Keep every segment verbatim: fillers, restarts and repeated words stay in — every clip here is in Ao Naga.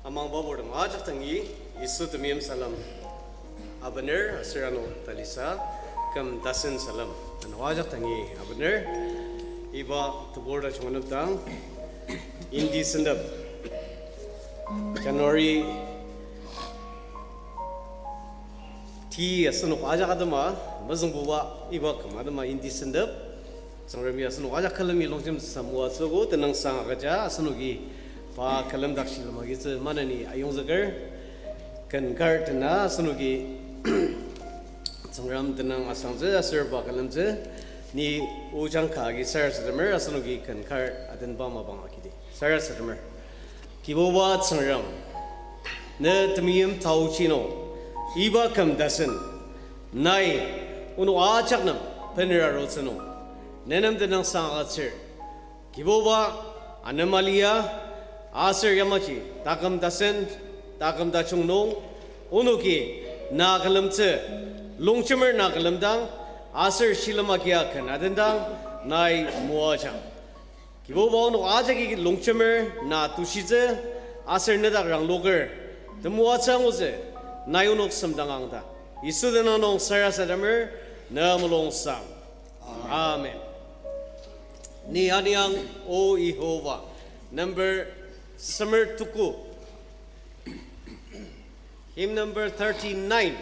Amangba purtem ajak dangi, Yisu temeim salem abener, aser ano talisa, küm tasen salem. Ano ajak dangi abener, iba tebur tajung anepdang, Indi sentep, January ti asenok ajak atema, mezüngbuba iba küm atema Indi sentep, Tsüngremi asenok ajak külemi longjemtsü moatsüogo, tenüngsang agüja asenoki pa külemdak shilem agitsü maneni ayongzüker, ken kar tena asenoki Tsüngrem tenüng asangtsü aser pa külemtsü, ni ojang ka agi sarasademer asenoki ken kar atenba mapang agidi. Sarasademer. Kibuba Tsüngrem, ne temeim taochi nung, iba küm tasen, nai, onok ajak nem, bener arutsü nung, nenem tenüngsang agütsür. Kibuba, anema lia, aser yamaji, taküm tasen, taküm tajung nung, onoki, na külemtsü, longjemer na külemdang, aser shilem agia ken atendang, nai moajang. Kibuba onok ajaki longjemer na tushitsü, aser nedak rangloker, temoatsü angutsü, nai onok semdang angda. Yisu tenüng nung sarasademer, ne mulungsang. Amen. Ni aniang, O Yehova, number semer tuku. Hymn number thirty-nine.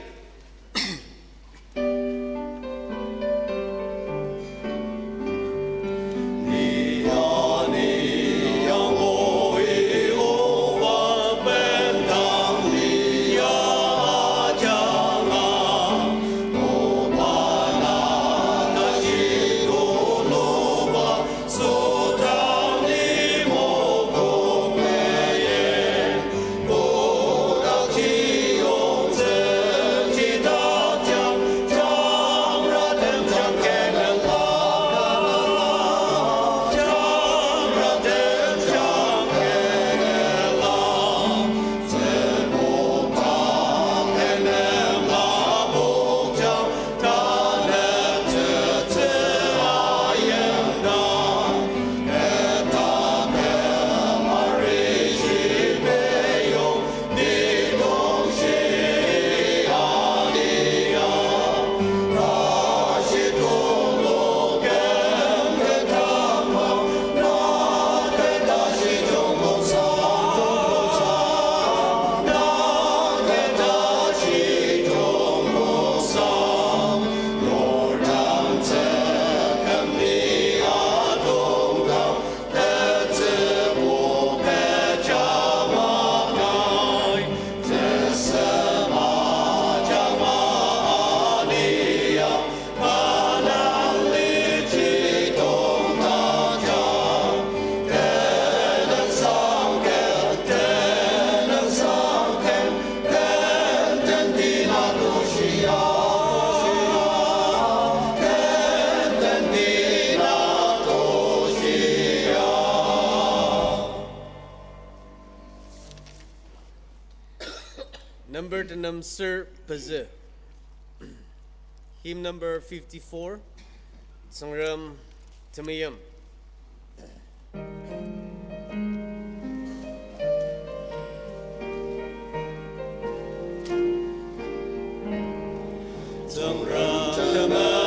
Number tenem ser pezü. Hymn number fifty-four. Tsüngrem temeim. Tsüngrem temeim.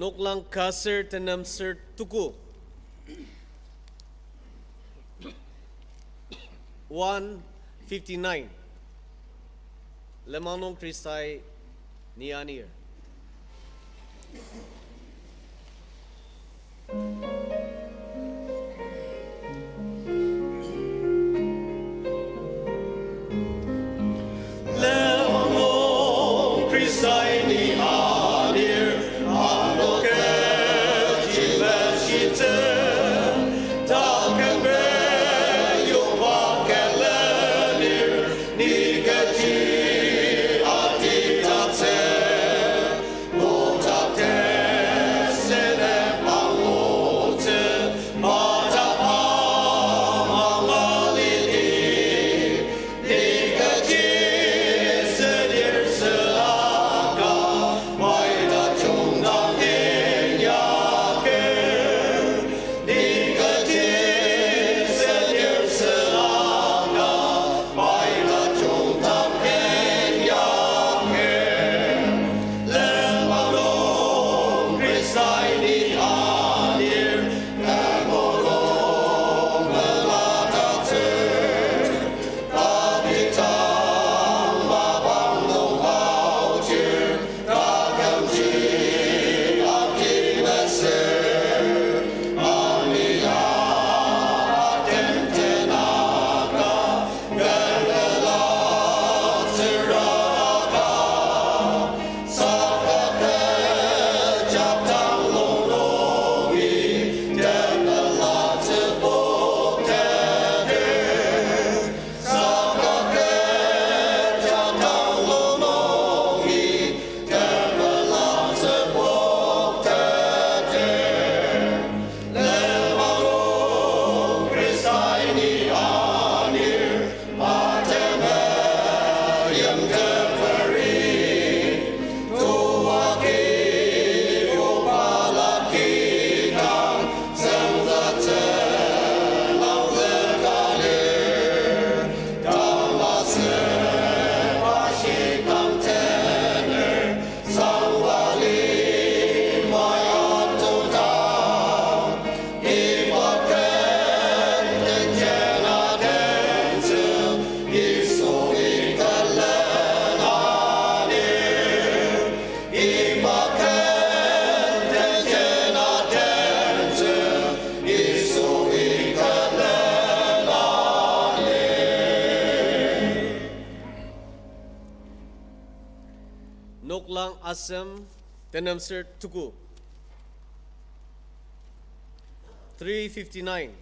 Noklang ka ser tenem ser tuku. One fifty-nine. Lenmang nung Khristai ni anir. Lenmang nung Khristai ni anir, ano kechi meshitsü, taküm be yokba külenir, ni kechi atitatsü, noktakte asem, tenem ser tuku. Three fifty-nine.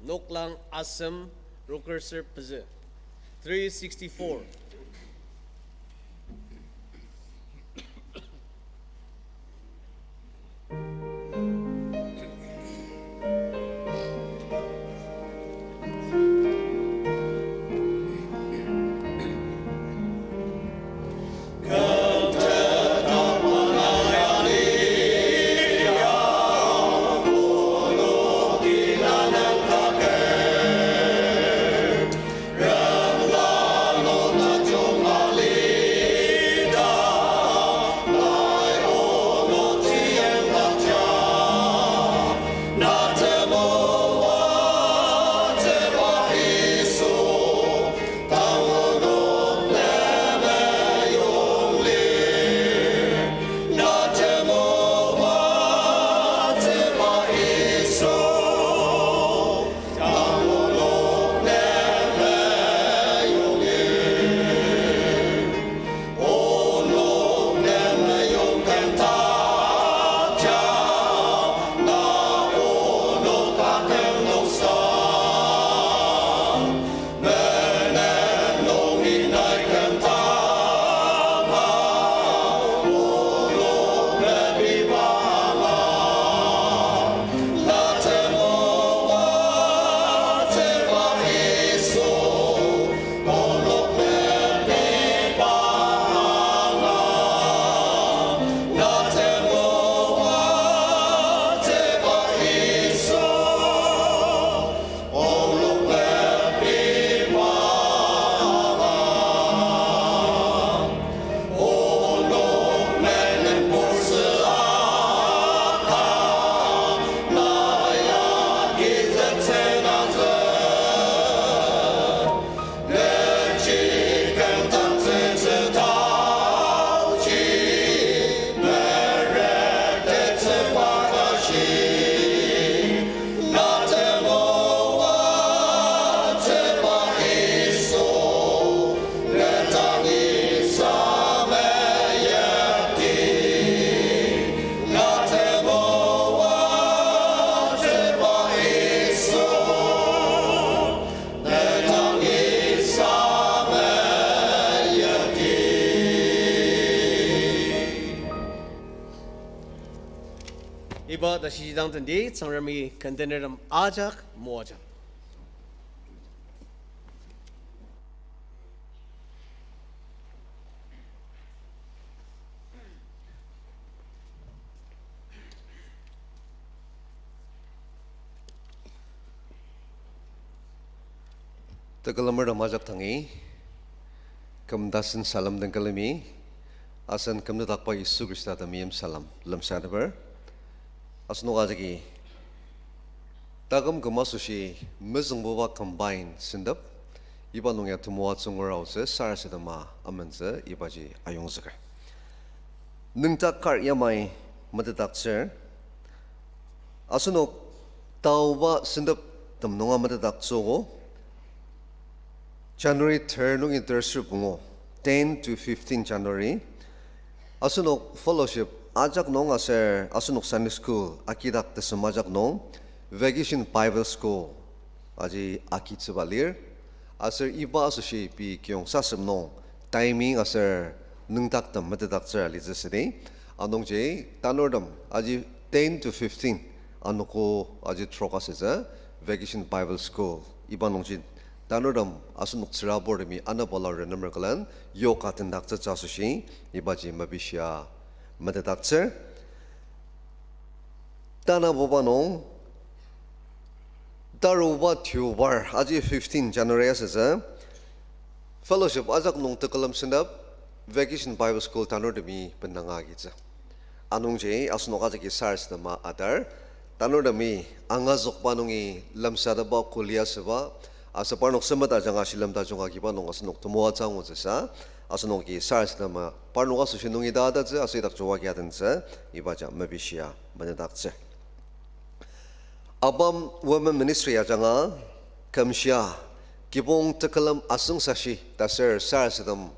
Noklang asem, roker ser pezü. Three sixty-four. Shishidang tendi Tsüngremi kendenertem ajak moajang. Tekülemertem ajak tangi, küm tasen salem den külemi, asen kümnüdakba Yisu Khrista temeim salem lemsateper. Asenok ajaki taküm küm asoshi mezüngbuba combine sentep, iba nung ya temoatsü ngura aotsü sarasadema amentsü ibaji ayongzüker. Nüngdak kar yamai metetdaktsür. Asenok taoba sentep tem nunga metetdaktsüogo. January ter nungi ter ser pungu, ten to fifteen January. Asenok fellowship ajak nung aser asenok Sunday school akidak tesem ajak nung Vacation Bible School aji agitsüba lir. Aser iba asoshi pei kiyong sasem nung timing aser nüngdaktem metetdaktsür alitsü südi. Anungji tanurtem aji ten to fifteen anogo aji trok asütsü Vacation Bible School. Iba nungji tanurtem asenok tsüraburtemi anabala renemer külen yoga tendaktsütsü asoshi ibaji mepishia metetdaktsür. Tanabuba nung, taruba Deobar, aji fifteen January asütsü, fellowship ajak nung tekülem sentep, Vacation Bible School tanurtemi bendanga agitsü. Anungji asenok ajaki sarasadema adar, tanurtemi angazükba nungi lemsateba kuli asüba, aser parnok semeta ajanga shilem tajung agiba nung asenok temoatsü angutsüsa, asenoki sarasadema parnok asoshi nungi ta atatsü aser idak jungagi adentsü, ibaja mepishia menedaktsür. Abam Women Ministry ajanga kümshia kibong tekülem asüngsashi ta aser sarasadem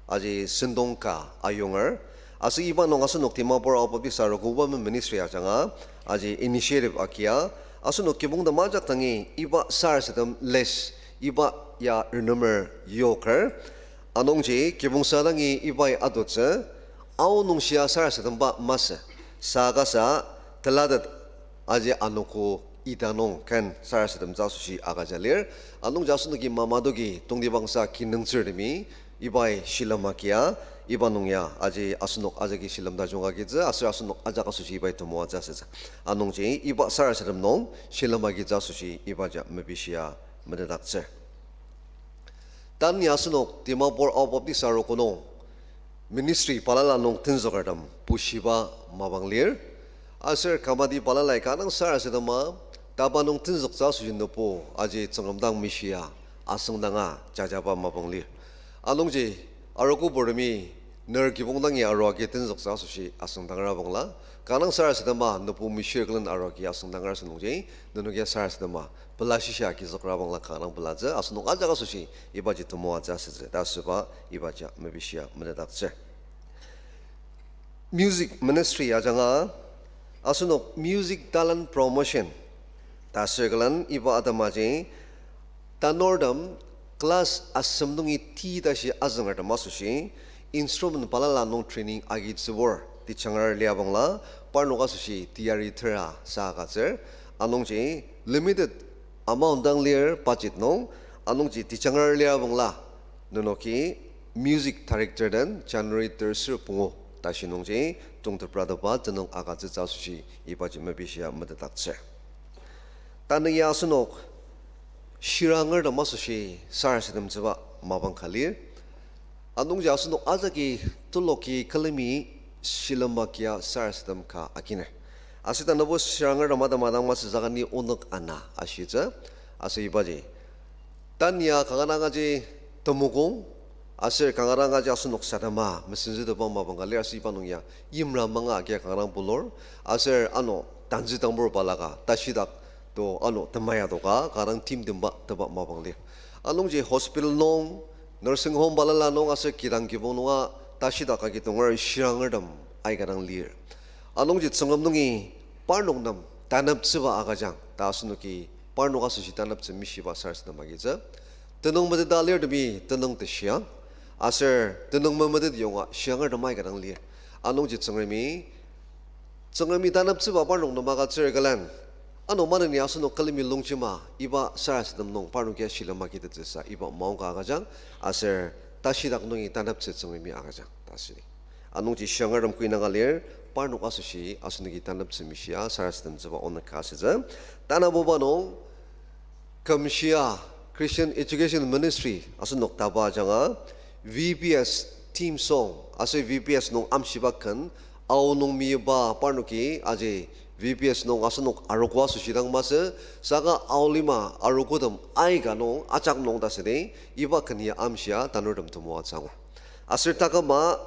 aji sentong ka ayunger. Aser iba nung asenok Dimapur Ao Baptist Arogo Women Ministry ajanga aji initiative agia, asenok kibongtem ajak dangi iba sarasadem list iba ya renemer yoker. Anungji kibongsa dangi ibai adotsü, aonungshia sarasademba masü, saka sa telatet aji anogo ita nung ken sarasademtsü asoshi agüja lir. Anungji asenoki mamadoki tongtibangsa kinungtsürtemi ibai shilem agia, iba nung ya aji asenok ajaki shilem tajung agitsü aser asenok ajak asoshi ibai temoatsü asütsü. Anungji iba sarasadem nung shilem agitsü asoshi ibaja mepishia menedaktsür. Tanü asenok Dimapur Ao Baptist Arogo nung ministry balala nung tenzükertem bushiba mapang lir. Aser kamati balalai kanga sarasadema taba nung tenzüktsü asoshi nübo aji Tsüngrem dang mishia asüngdanga jajaba mapang lir. Anungji arogoburtemi ner kibong dangi aruagi tenzüktsü asoshi asüngdangra bangla, kanga sarasadema nübo mishir külen aruagi asüngdangra asünungji, nenokia sarasadema pela shisa agizükra bangla kanga pelatsü, asenok ajak asoshi ibaji temoatsü asütsü ta asüba ibaji mepishia menedaktsür. Music ministry ajanga asenok music talent promotion ta asür külen iba atemaji tanurtem class asem nungi ti tashi azüngertem asoshi instrument balala nung training agitsübur tejanger lia bangla parnok asoshi teyari tera sa agütsür. Anungji limited amount dang lir budget nung, anungji tejanger lia bangla nenoki music director den January terser pungu tashi nungji tongtepratepba tenüng agütsütsü asoshi ibaji mepishia metetdaktsür. Tanü ya asenok shirangertem asoshi sarasademtsüba mapang ka lir. Anungji asenok ajaki teloki külemi shilem agia sarasadem ka aginer. Aser tanübo shirangertem atema dang masü saka ni onük ana ashitsü. Aser ibaji tanü ya kanga dang aji temokong, aser kanga dang aji asenok sadema mesenzüteba mapang ka lir aser iba nung ya yimra manga agia kanga dang bulur, aser ano tanzü tangbur balaka tashidak to ano temaya toka kanga dang timtemba teba mapang lir. Anungji hospital nung, nursing home balala nung aser kidang kibong nunga tashidak agi tonger shirangertem aika dang lir. Anungji Tsüngrem nungi parnok nem taneptsüba agüjang ta asenoki parnok asoshi taneptsü mishiba sarasadem agitsü. Tenüng meteta lirtemi tenüng teshiang, aser tenüng memetet yonga shiangertem aika dang lir. Anungji Tsüngremi Tsüngremi taneptsüba parnok nem agütsür külen, ano maneni asenok külemi longjema iba sarasadem nung parnoki ya shilem agitettsüsa iba maongka agüjang, aser tashidak nungi taneptsü Tsüngremi agüjang ta südi. Anungji shiangartem koinaka lir, parnok asoshi asenoki taneptsü mishia sarasademtsüba onük ka asütsü. Tanabuba nung, kümshia Christian Education Ministry asenok taba ajanga V B S theme song aser V B S nung amshiba ken, Ao nung miba parnoki aji V B S nung asenok arogo asoshi dang masü, saka Ao lima arogotem aika nung ajak nung ta südi, iba ken ya amshia tanurtem temoatsü angur. Aser taküma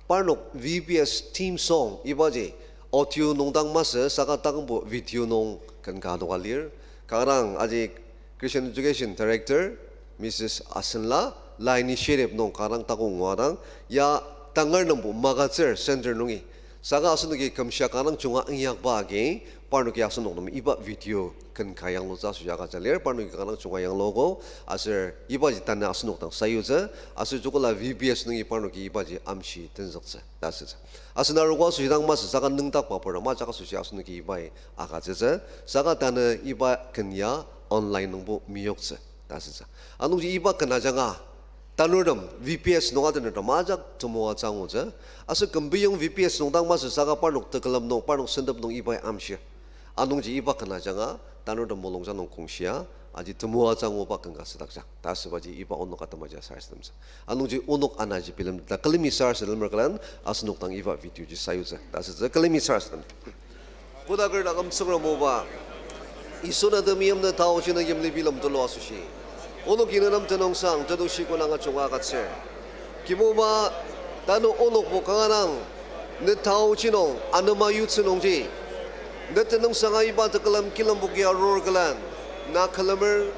parnok V B S theme song ibaji audio nung dang masü saka takümbo video nung ken ka adoka lir. Kanga dang aji Christian Education Director, Missus Asenla, la initiative nung kanga dang takok ngua dang, ya tangar nungbo magütsür center nungi. Saka asenoki kümshia kanga dang junga inyakba agi, parnoki asenok nem iba video ken ka yanglutsü asoshi agüja lir, parnoki kanga dang junga yangluogo, aser ibaji tanü asenok dang sayutsü, aser joko la V B S nungi parnoki ibaji amshi tenzüktsü ta asütsü. Asen arogo asoshi dang masü saka nüngdakba purtem ajak asoshi asenoki ibai agütsütsü, saka tanü iba ken ya online nungbo meyoktsü ta asütsü. Anungji iba ken ajanga tanurtem V B S nung atenertem ajak temoatsü angutsü. Aser kümbiyong V B S nung dang masü saka parnok tekülem nung, parnok sentep nung ibai amshir. Anungji iba ken ajanga tanurtem mulungjang nung kongshia, aji temoatsü anguba ken ka südakjang ta asübaji iba onok atemaji sarasademtsü. Anungji onok anaji bilemteta külemi sarasademer külen asenok dang iba video ji sayutsü ta asütsü, külemi sarasadem. Kodaker taküm Tsüngrem oba, Yisu na temeim, ne taochi nung yimli bilem tulu asoshi onoki ne nem tenüngsang tetushi konanga junga agütsür. Kibuba, tanü onokbo kanga dang ne taochi nung anema yutsü nungji, ne tenüngsanga iba tekülem kilembo ki arur külen na külemer.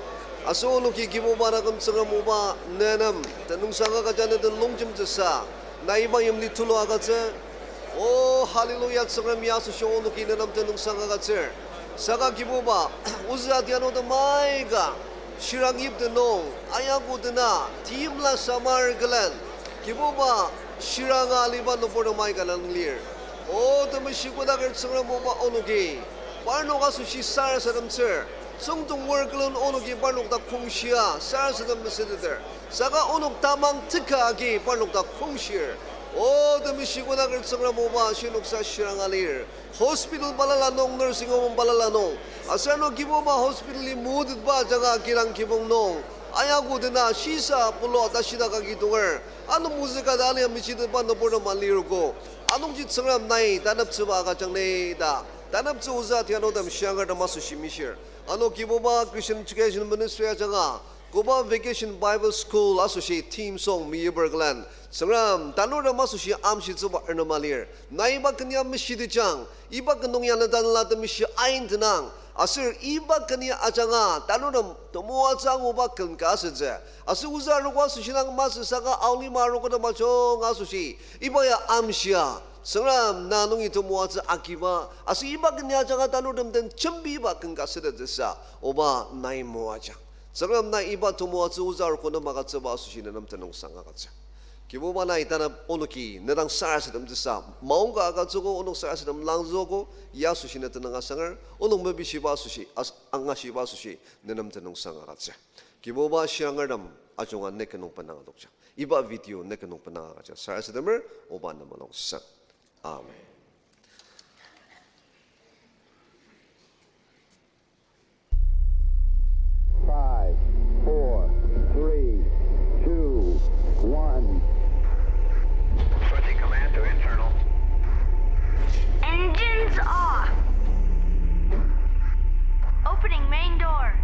Aser onoki Kibuba taküm Tsüngrem oba, ne nem tenüngsang agüja ne den longjemtsüsa, na iba yimli tulu agütsü. O, hallelujah, Tsüngrem ya asoshi onoki ne nem tenüngsang agütsür. Saka Kibuba, ozü atianutem aika shirang yipten nung, ayaku dena, teimla samar külen, Kibuba, shiranga aliba nüburtem aika nung lir. O, temeshi kodaker Tsüngrem oba onoki parnok asoshi sarasademtsür. Tsüngdong wor külen onoki parnok dak kongshia sarasadem mesüteter. Saka onok tamang teka agi parnok dak kongshir. O, temeshi kodaker Tsüngrem oba, shinoksa shiranga lir. Hospital balala nung, nursing home balala nung, aser ano Kibuba hospital-i motetba ajanga kidang kibong nung, ayaku dena shisa pulu ta shidak agi tonger, ano mozü ka ta alia mechiteba nüburtem alirogo. Anungji Tsüngrem nai taneptsüba agüjang ni ta, taneptsü ozü atianutem shiangartem asoshi mishir. Ano Kibuba Christian Education Ministry ajanga koba Vacation Bible School asoshi theme song meyiper külen, Tsüngrem tanurtem asoshi amshitsüba arnema lir. Na iba ken ya meshitejang, iba ken nung ya ne tanela temeshi ain tenang. Aser iba ken ya ajanga tanurtem temoatsü anguba ken ka asütsü. Aser ozü arogo asoshi dang masü saka Ao lima arogo temajung asoshi iba ya amshia, Tsüngrem na nungi temoatsü agiba, aser iba ken ya ajanga tanurtem den jembiba ken ka sütettsüsa, oba nai moajang. Tsüngrem nai iba temoatsü ozü arogo nem agütsüba asoshi ne nem tenüngsang agütsür. Kibuba nai tanep onoki ne dang sarasademtsüsa maongka agütsüogo, onok sarasadem langzüogo, ya asoshi ne tenüng asanger, onok mepishiba asoshi, as-, angashiba asoshi ne nem tenüngsang agütsür. Kibuba shiangartem ajunga ne ket nung benang adokja, iba video ne ket nung benang agüja sarasademer, oba ne mulung sang. Amen. Five, four, three, two, one. Switching command to internal. Engines off. Opening main door.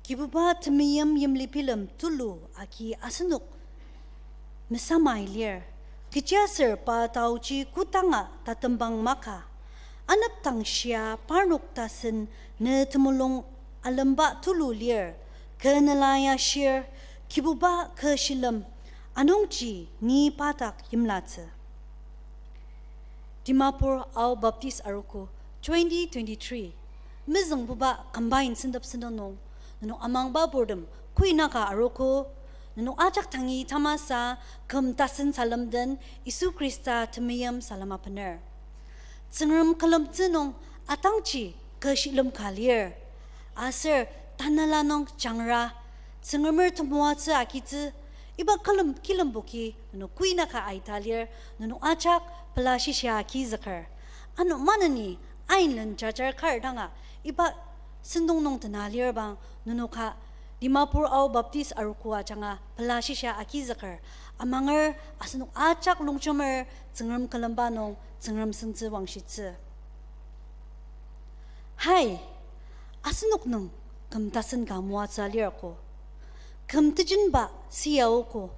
Kibuba temeim yimli bilem tulu agi asenok mesamai lir. Kechiaser pa taoji kodanga tatembang maka, anepdang shia parnok tasen ne temulung alemba tulu lir, kü nela ya shir, Kibuba kü shilem, anungji ni pa dak yimlatsü. Dimapur Ao Baptist Arogo twenty twenty-three mezüngbuba combine sentep sentong nung, nenok amangba purtem kuinaka arogo, nenok ajak tangi tamasa küm tasen salem den Yisu Khrista temeim salem apener. Tsüngrem külemtsü nung atangji kü shilem ka lir. Aser tanela nung jangra, Tsüngremer temoatsü agitsü, iba külem kilemboki nenok kuinaka aita lir, nenok ajak pela shishia agizüker. Ano maneni ain len jajar kar danga iba sentong nung tena lir bang, nenok ka Dimapur Ao Baptist Arogo ajanga pela shishia agizüker. Amanger asenok ajak longjemer Tsüngrem külemba nung Tsüngrem sentsü wangshitsü. Hai, asenok nung küm tasen ka moatsü lirko, küm tejenba siyaogo.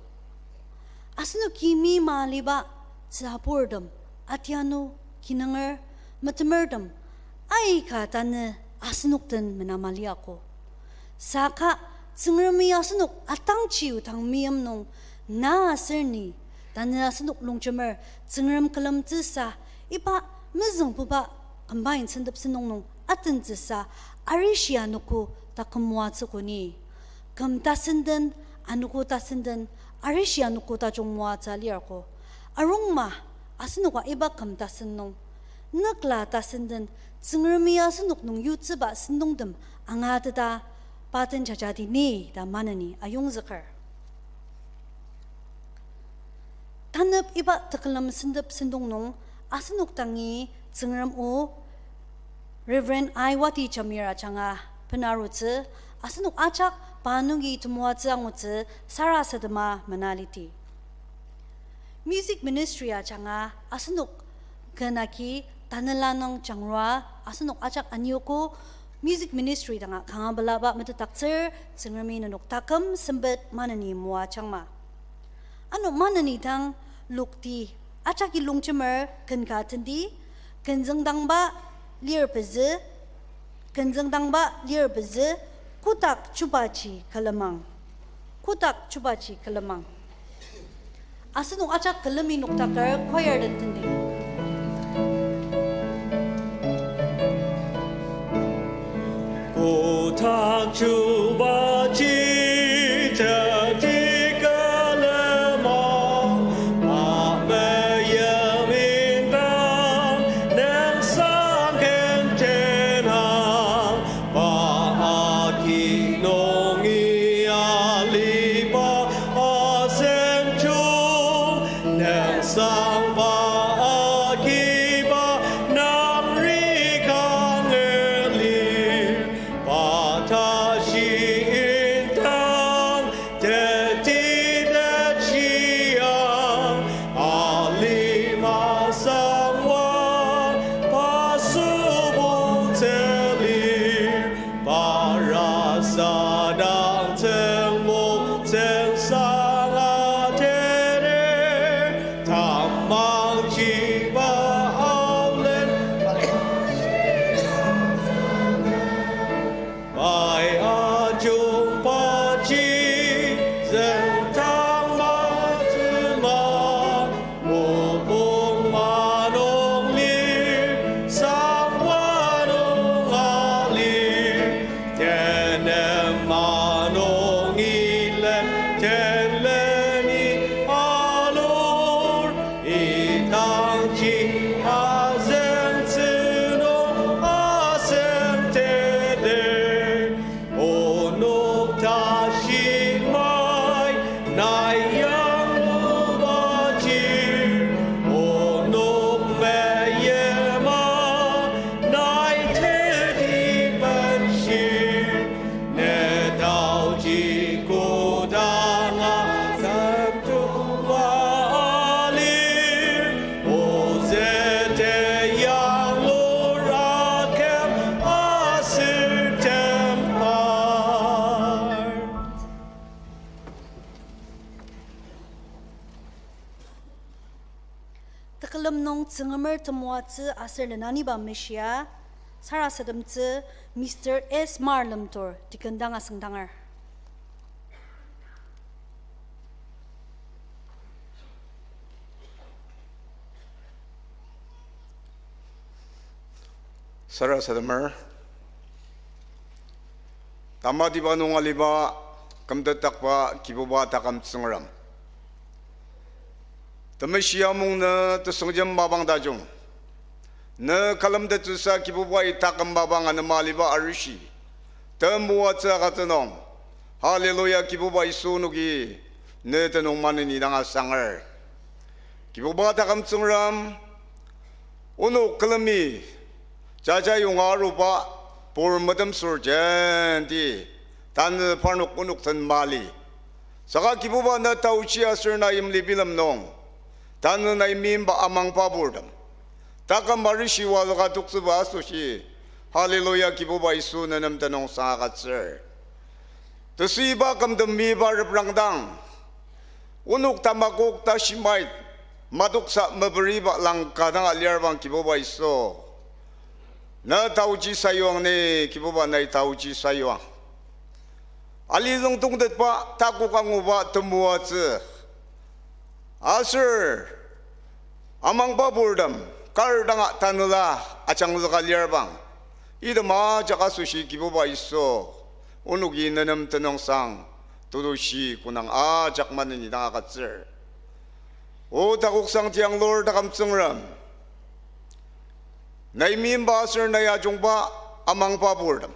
Asenoki mi maliba tsüaburtem, atianu, kinunger, metemertem, aika tanü asenok den menama liako. Saka Tsüngremi asenok atangji odang meim nung na aser ni, tanü asenok longjemer Tsüngrem külemtsüsa, iba mezüngbuba combine sentep sentong nung atentsüsa, arishi anogo taküm moatsüko ni. Küm tasen den, anogo tasen den, arishi anogo tajung moatsü lirko. Arungma, asenoka iba küm tasen nung, nükla tasen den, Tsüngremi asenok nung yutsüba sentongtem angateta pa den jajati ni ta maneni ayongzüker. Tanep iba tekülem sentep sentong nung asenok dangi Tsüngrem o Reverend Aiwati Jamir ajanga benarutsü, asenok ajak pa nungi temoatsü angutsü sarasadema menaliti. Music ministry ajanga asenok ken agi tanela nung jangrua asenok ajak aniogo music ministry danga kanga pelaba metetdaktsür Tsüngremi nenok taküm sempet maneni moajangma. Ano maneni dang lokti ajaki longjemer ken ka tenti, kenzüngdangba lir pezü, kenzüngdangba lir pezü, kotak chubaji külemang. Kotak chubaji külemang. Asenok ajak külemi noktaker choir den tenti. Kotak chubaji jagi külemang, pa meim indang nüngsang ken jenang, pa agi nungi aliba asenjung, nüngsang pa agiba nangri kangeli, pa tashi nung Tsüngremer temoatsü aser lenaniba meshia sarasademtsü Mister S Marlemtur, deacon dang asüngdanger. Sarasademer, tamatiba nung aliba kümtetdakba Kibuba taküm Tsüngrem, temeshi amung nü tesüngjem mapang tajung, nü külemtettsüsa Kibubai taküm mapang anema aliba arishi temoatsü agütsü nung, hallelujah, Kibuba Yisu onoki ne tenüng maneni dang asanger. Kibuba taküm Tsüngrem, onok külemi jaja yonga aruba pur metemsür jenti tanü parnok onok den mali. Saka Kibuba, na taochi aser na yimli bilem nung tanü nai meimba amangba purtem, taküm arishi walaka toktsüba asoshi, hallelujah, Kibuba Yisu ne nem tenüngsang agütsür. Tesüiba kümtem miba reprangdang, onok tamakok tashimait matoksa meperiba langka dang alirbang Kibuba Yisu, na taochi sayuang ni, Kibuba, nai taochi sayuang. Alizüng tongtetba takok anguba temoatsü aser amangba purtem kar danga tanela ajangzüka lirbang, item ajak asoshi Kibuba Yisu, onoki ne nem tenüngsang, tetushi konang ajak maneni dang agütsür. O takoksang tianglur taküm Tsüngrem, nai meimba aser nai ajungba amangba purtem,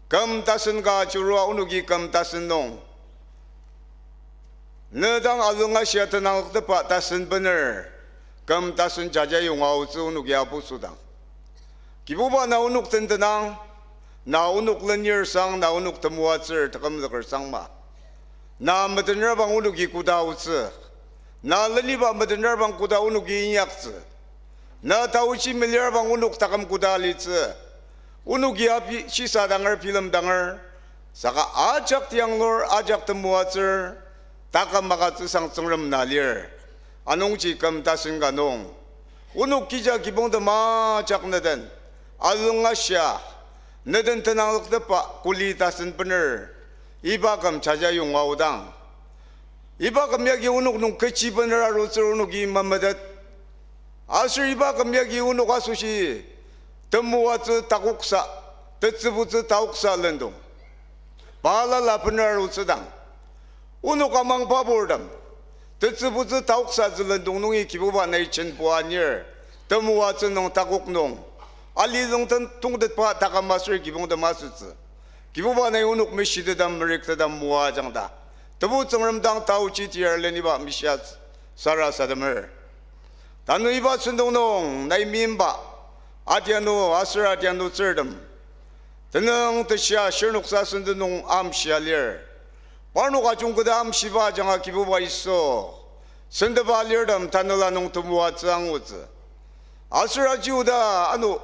küm tasen ka chirua onoki küm tasen nung ne dang azünga shia tenangzüktepa tasen bener, küm tasen jaja yonga aotsü onoki apusudang. Kibuba, na onok den tenang, na onok lenir sang, na onok temoatsür tekümzüker sangma. Na metenerabang onoki koda aotsü, na leniba metenerabang koda onoki inyaktsü, na taochi melirbang onok taküm koda alitsü, onoki api shisa danger, bilemdanger, saka ajak tianglur, ajak temoatsür, taküm agütsüsang Tsüngrem na lir. Anungji küm tasen ka nung, onok kija kibongtem ajak ne den azünga shia, ne den tenangzüktepa kuli tasen bener, iba küm jaja yonga aodang, iba küm yagi onok nung kechi bener arutsür onoki memetet. Aser iba küm yagi onok asoshi temoatsü takoksa, tetsübutsü taoksa lendong balala bener arutsüdang, onok amangba purtem tetsübutsü taoksa zülendong nungi Kibuba, nai jenpua anir, temoatsü nung, takok nung, alizüng ten tongtetba taküm aser kibongtem asütsü. Kibuba, nai onok meshitetem meriktetem moajangda, Tebu Tsüngrem dang taochi tir leniba meshia sarasademer. Tanü iba sentong nung nai meimba adianu aser adianutsürtem tenüng teshia shirnoksa senten nung amshia lir. Parnok ajungketa amshiba ajanga Kibuba Yisu, sentepa alirtem tanela nung temoatsü angutsü. Aser aji oda ano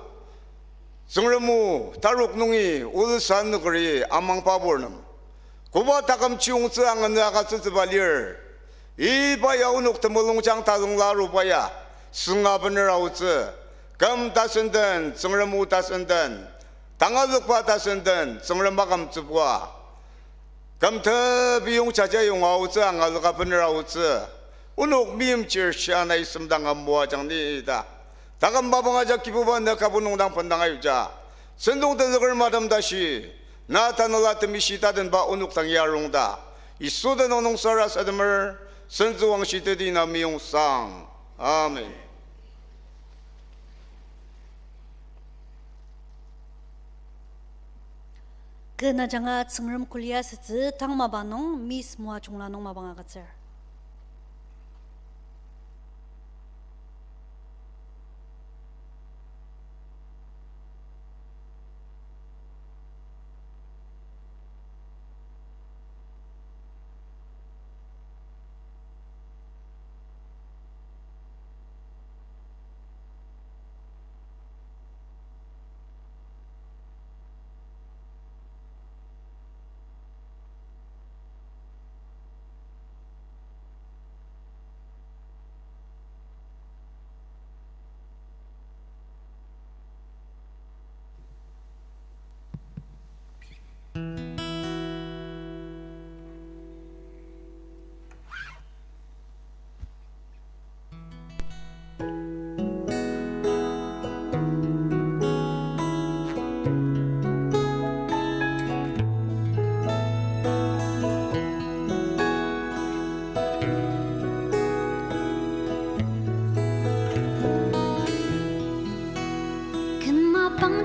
Tsüngrem o tarok nungi olusa nükeri amangba purnem koba taküm chiyungtsü angana agütsütsüba lir. Iba ya onok temulungjang tazüngla aruba ya sünga bener aotsü. Küm tasen den, Tsüngrem o tasen den, tangazükba tasen den Tsüngrem akümtsübua küm tebiyong jajayong aotsü angazüka bener aotsü. Onok meimchir shia nai semdanga moajang ni ta taküm mapang ajak Kibuba ne kabu nung dang bendang ayuja. Sentong tenzüker madam tashi, na tanela temishi tadenba onok dang yarong ta, Yisu tenüng nung sarasademer, sentsüwangshi teti na meyong sang. Amen. Kü na ajanga Tsüngrem kuli asütsü tang mapang nung Miss Moajungla nung mapang agütsür.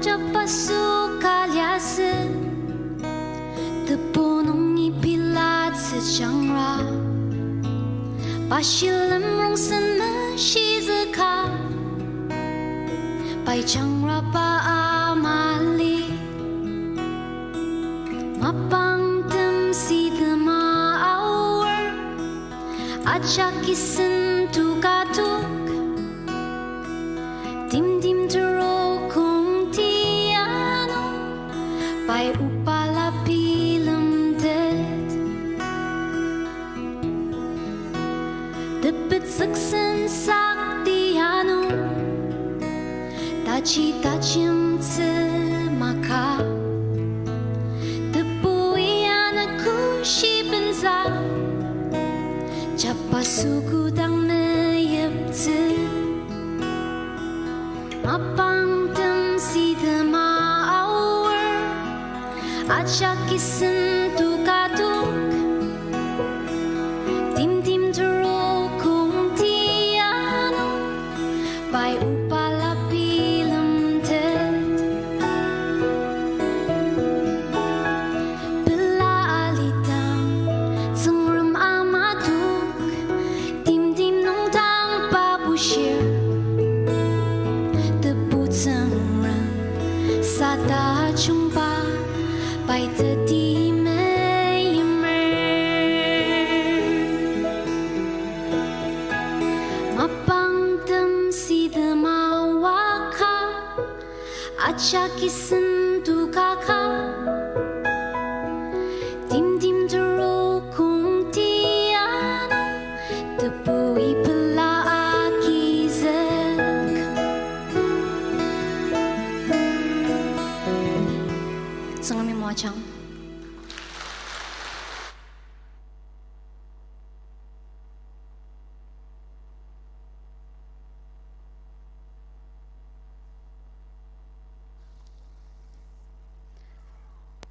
Jabaso ka liasü, tebu nungi pilatsü jangra. Pa shilem rongsen meshizüka, pai jangra pa amali. Mapangtem sidema aor, ajak kisen tukatok. Timtem terokong tiano, pai obala bilemtet. Tepetsüksen sak tiano, taji tajemtsü maka. Tebui ana kushi benza, jabaso kodang meyiptsü. Mapangtem sidema aor, ajak kisen tukatok. Timtem terokong tiano, pai obala bilemtet. Pela alidang, Tsüngrem amatok, timtem nung tangba bushir. Tebu Tsüngrem, sata jungba, pai teti meimer. Mapangtem sidema waka, ajak kisen tukaka. Timtem terokong tiano, tebui pela agizük. Tsüngremi moajang.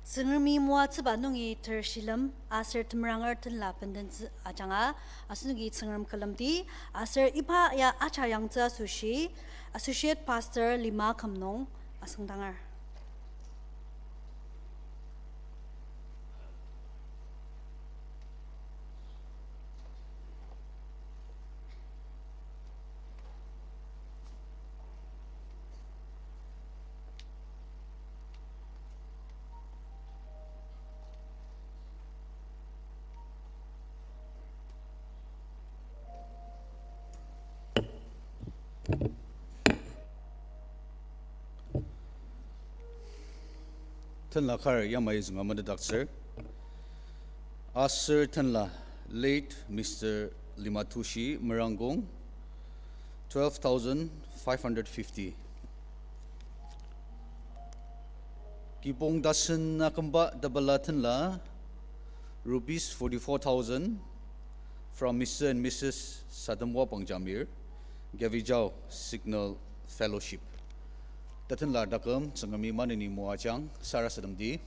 Tsüngremi moatsüba nungi ter shilem aser temeranger tenla bendentsü ajanga, asenoki Tsüngrem külemdi, aser iba ya aja yangtsü asoshi, Associate Pastor Lima Kümnung asüngdanger. Tenla kar yamai zünga metetdaktsür. Aser tenla late Mister Limatushi Merangong, twelve thousand five hundred fifty. Kibong tasen akümba tepela tenla, rupees forty-four thousand, from Mister and Missus Sademwa Pangjamir, Gavijao Signal Fellowship. Tatenla taküm Tsüngremi maneni moajang sarasademdi.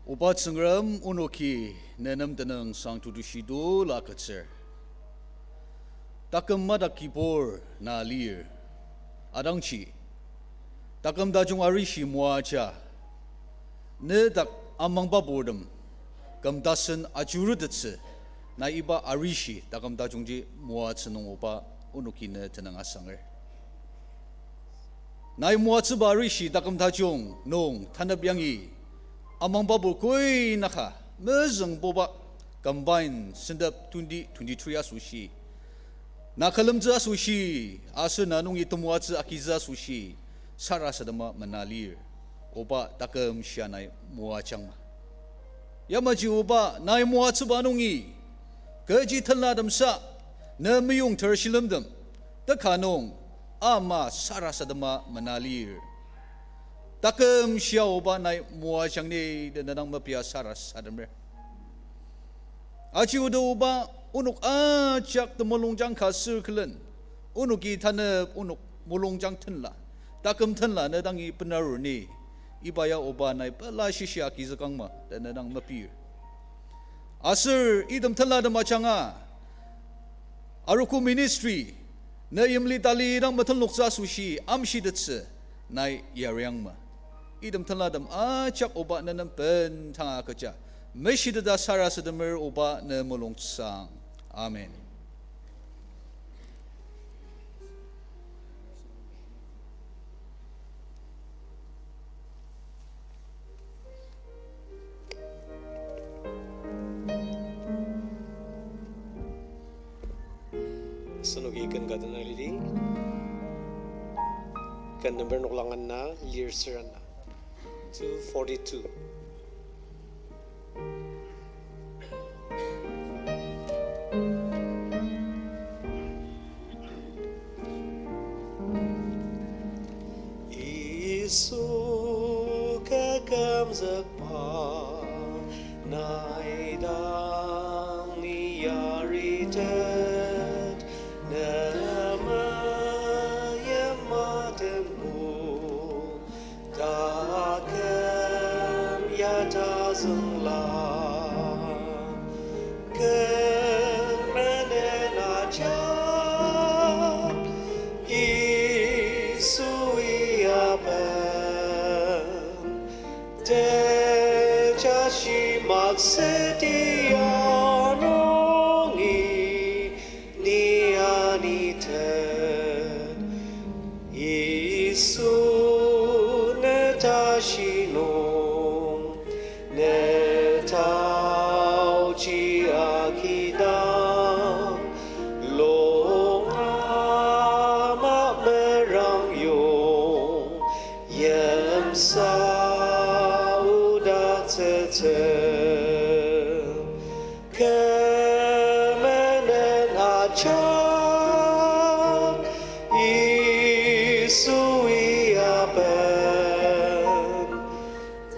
Oba Tsüngrem, onoki ne nem tenüngsang tutushi tulu agütsür. Taküm madak kibur na lir. Adangji, taküm tajung arishi moaja, ne dak amangbaburtem küm tasen ajurutettsü, nai iba arishi taküm tajungji moatsü nung Oba onoki ne tenüng asanger. Nai moatsüba arishi taküm tajung nung tanep yangi amangbabur koi naka mezüngbuba combine sentep twenty twenty-three asoshi, na külemtsü asoshi, aser na nungi temoatsü agitsü asoshi, sarasadema mena lir. Oba taküm shia nai moajangma. Yamaji Oba nai moatsüba nungi, kechi tenlatemsa, ne meyong ter shilemtem, teka nung, ama sarasadema mena lir. Taküm shia Oba nai moajang ni ta ne dang mepia sarasademer. Aji oda Oba, onok ajak temulungjang ka sür külen, onoki tanep onok mulungjang tenla, taküm tenla ne dangi benarur ni, iba ya Oba nai pela shishia agizükangma ta ne dang mepir. Aser item tenlatem ajanga, arogo ministry, ne yimli tali dang metenloktsü asoshi amshitettsü, nai yariangma. Item tenlatem ajak oba ne nem bendanga agüja. Meshiteta sarasademer oba ne mulungsang. Amen. Asenoki ken ka dena lidi. Ken number noklang ana, lir ser ana. Two forty-two. Yisu kakümzükba nai dang ni yaritet, ne meyima tembu taküm ya tazüngla. Kü menen ajak Yisui aben, tejashi makseti anungi ni anitet. Yisu ne tashi nung, ne taoji agidang, lung ama merang yong, yimsa odaktsütsü. Kü menen ajak Yisui aben,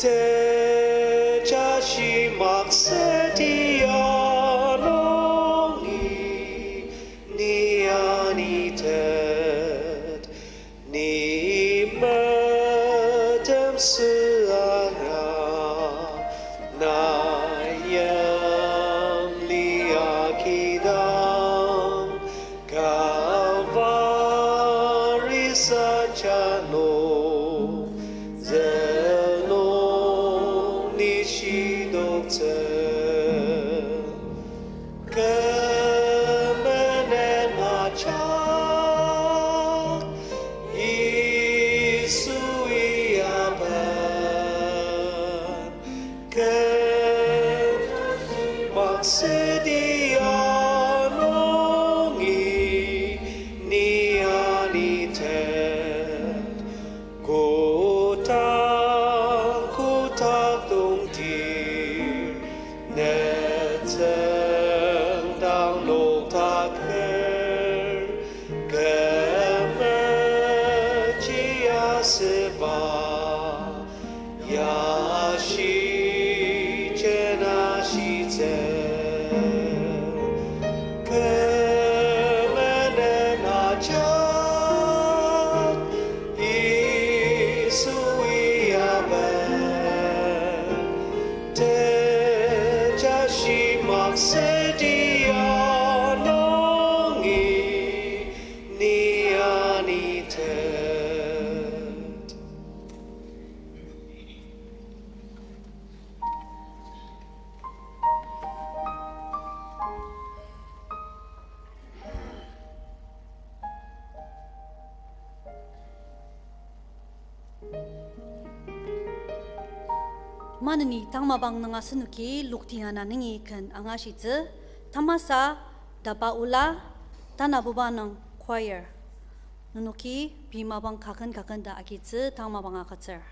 tejashi makseti anungi ni anitet. Ni metem süa ya, na yimli agidang, Kalvari sancha nung, zünung ni shidoktsü. Kü menen ajak Yisui aben, kü makseti anungi ni anitet. Kodang kotak tongtir, ne tsüngdang noktaker, kü meji asüba, yashi jena shitsü. Kü menen ajak Yisui aben, tejashi makseti anungi ni anitet. Maneni tang mapang nung asenoki lokti ana nungi ken angashitsü, tamasa, tapa ola, tanabuba nung choir. Nenoki pei mapang kaken kaken ta agitsü tang mapang agütsür.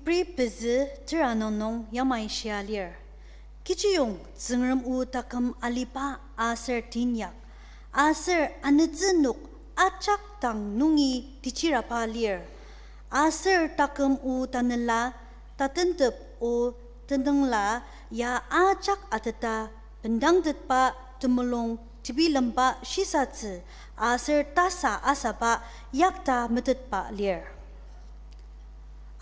Ibri pezü tera nung nung yamai shia lir. Kechiyong Tsüngrem o taküm aliba aser tinyak, aser anütsü nok ajak dang nungi techiraba lir. Aser taküm o tanela tatentep o tenüngla ya ajak ateta bendangtetba temulung tebilemba shisatsü aser tasa asaba yakta metetba lir.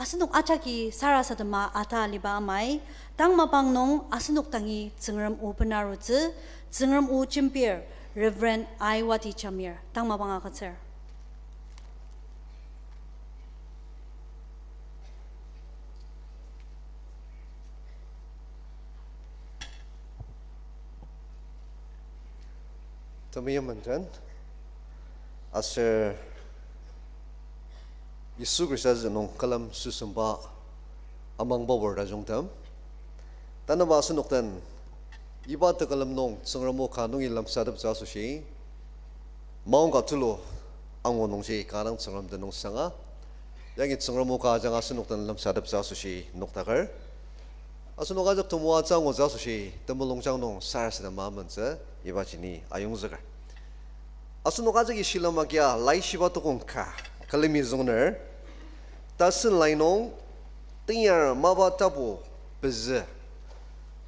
Asenok ajaki sarasadema ata aliba amai, tang mapang nung asenok dangi Tsüngrem o benarutsü, Tsüngrem o jembir, Reverend Aiwati Jamir, tang mapang agütsür. Temeim menden, aser Yisu Khrista zü nung külem süsemba amangba pur tajungtem, tanüba asenok den iba tekülem nung Tsüngrem o ka nungi lemsateptsü asoshi maongka tulu angu nungji kanga dang Tsüngrem tenüng sanga, yangi Tsüngrem o ka ajanga asenok den lemsateptsü asoshi noktaker. Asenok ajak temoatsü angutsü asoshi temulungjang nung sarasadema amentsü ibaji ni ayongzüker. Asenok ajaki shilem agia Laishiba tokong ka külemi züngner, tasen lai nung teyar mapa tapu pezü,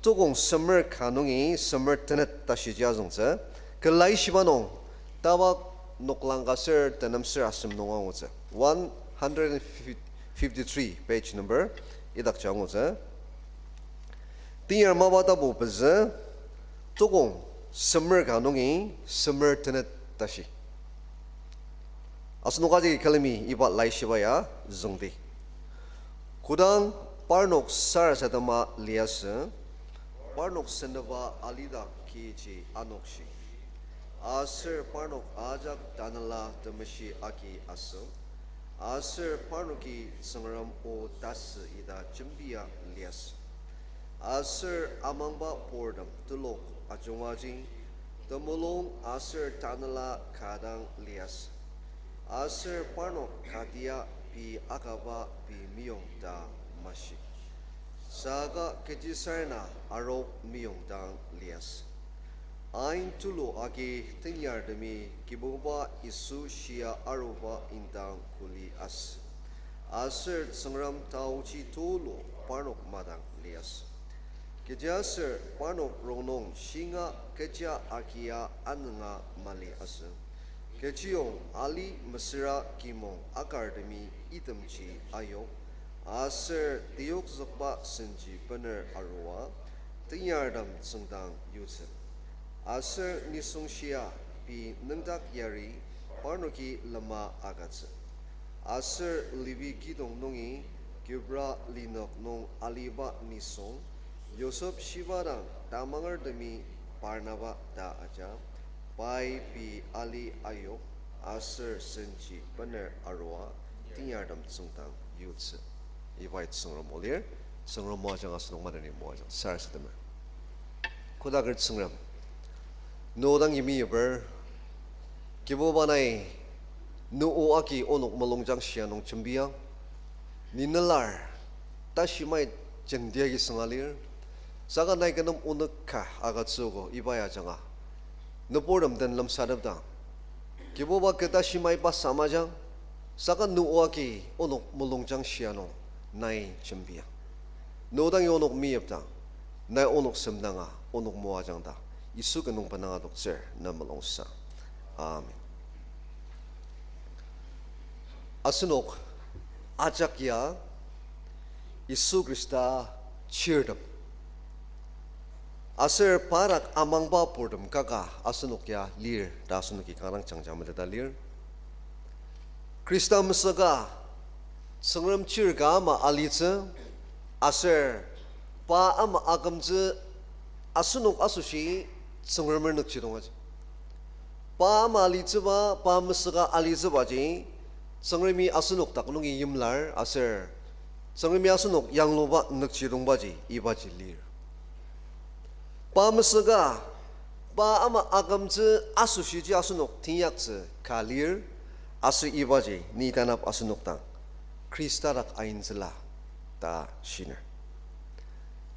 tokong semer ka nungi semer tenet tashiji azüngtsü, kü Laishiba nung tabok noklang ka ser tenem ser asem nung angutsü. One hundred fifty-three page number idakji angutsü. Teyar mapa tapu pezü, tokong semer ka nungi semer tenet tashi. Asenok ajaki külemi iba Laishiba ya züngdi. Kodang parnok sarasadema liasü, parnok sendenba alidak kiji anokshi. Aser parnok ajak Tanela Temeshi agi asü, aser parnoki Tsüngrem o tasü ita jembia liasü. Aser amangba purtem telok ajungaji, temulung aser tanela ka dang liasü. Aser parnok katia pei akaba pei meyong ta mashi, saka kechisarena arok meyong dang liasü. Ain tulu agi tenyartemi Kibuba Yisu shia aruba indang kuli asü. Aser Tsüngrem taoji tulu parnok madang liasü. Kechiaser parnok rongnung shinga kecha agia anünga mali asü. Kechiyong ali mesüra kimong akartemi itemji ayok, aser teyokzükba senji bener arua, tenyartem tsüngdang yutsü. Aser nisung shia pei nüngdak yari parnoki lema agütsü. Aser Levi kidong nungi kibra linük nung aliba nisung, Yosep shiba dang tamangertemi Barnaba ta aja, pai pei ali ayok, aser senji bener arua, tenyartem tsüngdang yutsü. Ibai Tsüngrem o lir. Tsüngrem moajang asenok maneni moajang sarasademer. Kodaker Tsüngrem, ne o dangi meyiper, Kibuba nai ne o agi onok mulungjang shia nung jembiang. Ni nelar, tashimai jenti agi sünga lir. Saka nai kü nem onük ka agütsüogo iba ya ajanga nüburtem den lemsatepdang, Kibuba kü tashimai pa samajang, saka ne o agi onok mulungjang shia nung nai jembiang. Ne o dangi onok meyipdang, nai onok semdanga onok moajang ta Yisu kü nung benanga doktsür ne mulungsa. Amen. Asenok ajak ya Yisu Khrista chirtem aser pa dak amangba purtem kaka asenok ya lir ta asenoki kanga dang jangja meteta lir. Khrista mesüka Tsüngrem chir ka ama alitsü, aser pa ama akümtsü asenok asoshi Tsüngremer nükjidong aji. Pa ama alitsüba, pa mesüka alitsübaji, Tsüngremi asenok dak nungi yimlar aser Tsüngremi asenok yangluba nükjidongbaji ibaji lir. Pa mesüka, pa ama akümtsü asoshiji asenok teinyaktsü ka lir, aser ibaji ni tanap asenok dang Khrista dak aintsüla ta shiner.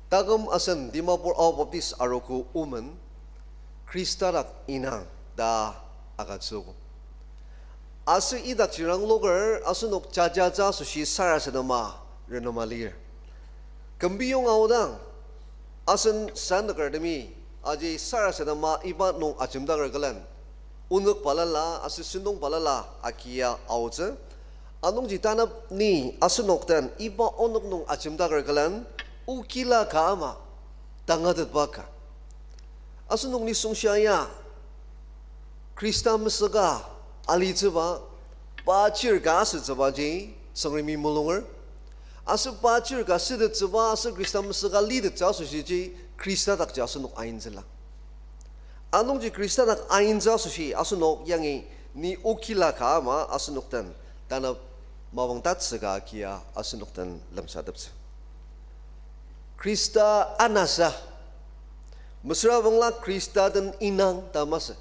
Taküm asen Dimapur Ao Baptist arogo omen Khrista dak inang ta agütsüogo. Aser idak jirang loker asenok jajatsü asoshi sarasadema renema lir. Kümbiyong aodang asen sanükertemi aji sarasadema iba nung ajemdaker külen onük balala aser sentong balala agia aotsü. Anungji tanap ni asenok den iba onük nung ajemdaker külen okila ka ama tangatetba ka. Asenok nisung shia ya Khrista mesüka alitsüba, pa chir ka asütsübaji Tsüngremi mulunger. Aser pa chir ka sütettsüba aser Khrista mesüka litettsü asoshiji Khrista dakji asenok aintsüla. Anungji Khrista dak aintsü asoshi asenok yangi ni okila ka ama asenok den tanü mapang tatsüka agia asenok den lemsateptsü. Khrista anasa, mesüra bangla Khrista den inang ta masü.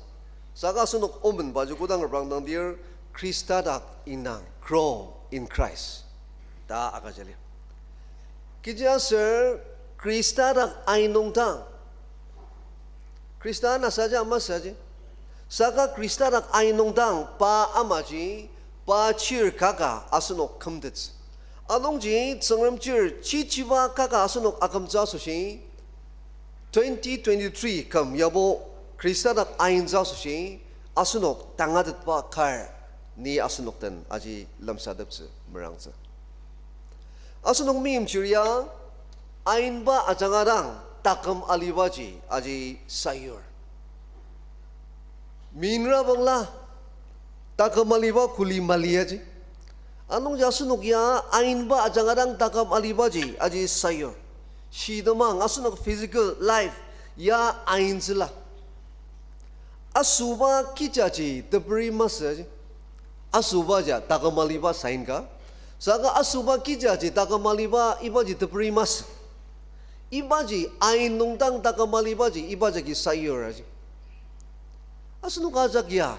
Saka asenok omenbaji kodang reprangdangdir Khrista dak inang, grow in Christ ta agüja lir. Kechiaser Khrista dak ainungdang, Khrista anasaji amasaji. Saka Khrista dak ainungdang pa amaji, pa chir kaka asenok kümtettsü. Anungji Tsüngrem chir chichiba kaka asenok akümtsü asoshi, twenty twenty-three küm yabo Khrista dak aintsü asoshi asenok tangatetba kar ni asenok den aji lemsateptsü merangtsü. Asenok meimchir ya ainba ajanga dang taküm alibaji aji sayur. Minra bangla taküm aliba kuli mali aji. Anungji asenok ya ainba ajanga dang taküm alibaji aji sayur. Shitemang asenok physical life ya aintsüla. Asüba kijaji teperi masü aji. Asüba ja taküm aliba sign ka. Saka asüba kijaji taküm aliba ibaji teperi masü. Ibaji ain nungdang taküm alibaji iba jagi sayur aji. Asenok ajak ya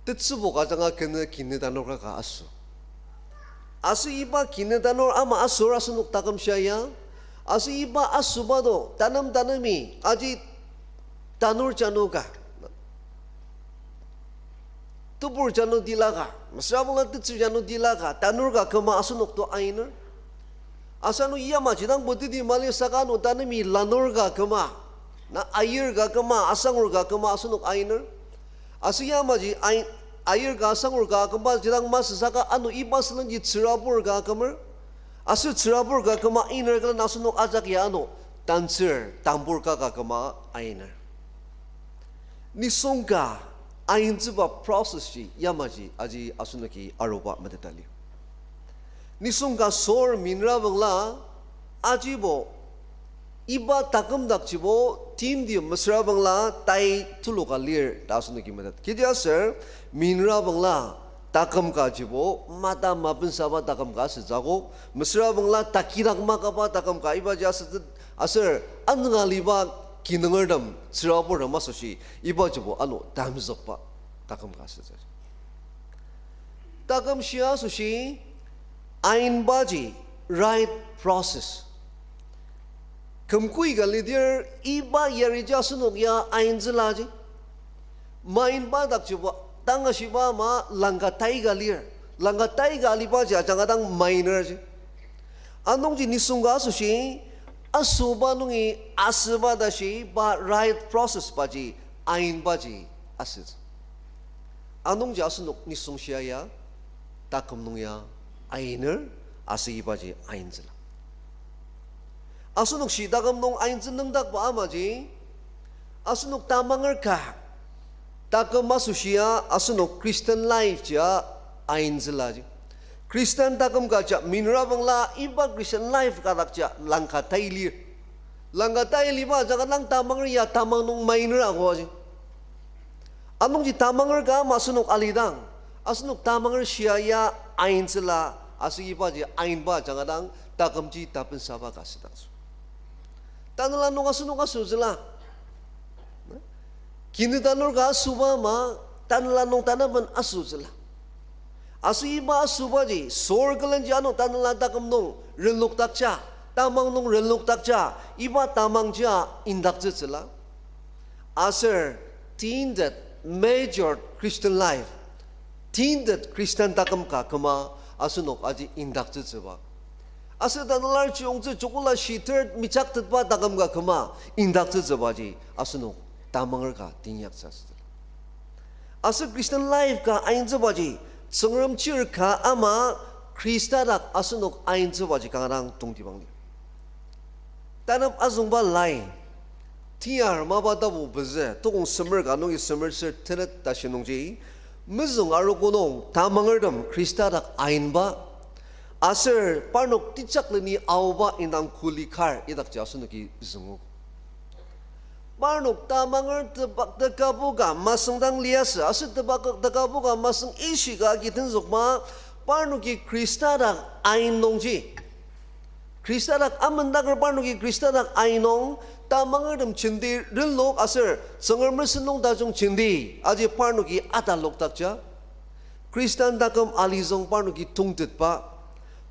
tetsübok ajanga kenü kini tanur kaka asü. Aser iba kini tanur ama asür asenok taküm shia ya. Aser iba asüba do tanem tanemi aji tanur janu ka, tebur janu tila ka, mesüra bangla tetsür janu tila ka tanur ka küma asenok to ainer. Aser ano yamaji dang putiti mali saka ano tanemi lanur ka küma, na ayir ka küma, asangur ka küma asenok ainer. Aser yamaji ai-, ayir ka asangur ka kümbaji dang masü saka ano iba sülenji tsürabur ka kümer. Aser tsürabur ka küma ainer külen asenok ajak ya ano tantsür tambur kaka küma ainer. Nisung ka aintsüba process ji yamaji aji asenoki aruba meteta lir. Nisung ka sor minra bangla ajibo iba taküm dakjibo timti mesüra bangla tai tuluka lir ta asenoki metet. Kechiaser minra bangla taküm kajibo mata mapensaba taküm ka asütsü akok, mesüra bangla takidak makaba taküm ka ibaji asütsü, aser anüng aliba kinungertem tsüraburtem asoshi ibajibo ano tamzükba taküm ka asütsü. Taküm shia asoshi ainbaji right process. Kümkui ka lidir iba yariji asenok ya aintsüla ji. Mainba dakjibo tanga shiba ama langka tai ka lir. Langka tai ka alibaji ajanga dang mainer ji. Anungji nisung ka asoshi asüba nungi asüba tashi pa right process baji ainbaji asütsü. Anungji asenok nisung shia ya taküm nung ya ainer, aser ibaji aintsüla. Asenok shi taküm nung aintsü nüngdakba amaji, asenok tamanger ka taküm asoshia asenok Christian life jia aintsüla ji. Christian taküm ka ja minra bangla iba Christian life ka dak ja langka tai lir. Langka tai liba ajanga dang tamanger ya tamang nung mainer ago ji. Anungji tamanger ka ama asenok alidang, asenok tamanger shia ya aintsüla, aser ibaji ainba ajanga dang takümji tapensaba ka asüdaktsü. Tanela nung asenok asütsüla. Kini tanur ka asüba ama, tanela nung tanaben asütsüla. Aser iba asübaji, sor külenji ano tanela taküm nung renlokdakja, tamang nung renlokdakja, iba tamangjia indaktsütsüla. Aser tintet major Christian life, tintet Christian taküm ka küma asenok aji indaktsütsüba. Aser tanela chiyongtsü chokola shiter michaktetba taküm ka küma indaktsütsübaji asenok tamanger ka teinyaktsü asütsüla. Aser Christian life ka aintsübaji, Tsüngrem chir ka ama Khrista dak asenok aintsübaji kanga dang tongtibang lir. Tanap azüngba lai, tiyar mapa tapu pezü, tokong semer ka nungi semer ser tenet tashi nungji, mezüng arogo nung tamangertem Khrista dak ainba, aser parnok tejakleni aoba indang kuli kar idakji asenoki züngogo. Parnok tamanger tebak tekabu ka masüngdang liasü, aser tebak tekabu ka masüng ishika agi tenzükba, parnoki Khrista dak ain nungji, Khrista dak amendaker parnoki Khrista dak ain nung, tamangertem jenti renlok aser Tsüngrem sentong tajung jenti, aji parnoki atalokdakja. Khristan taküm alizüng parnoki tongtetba,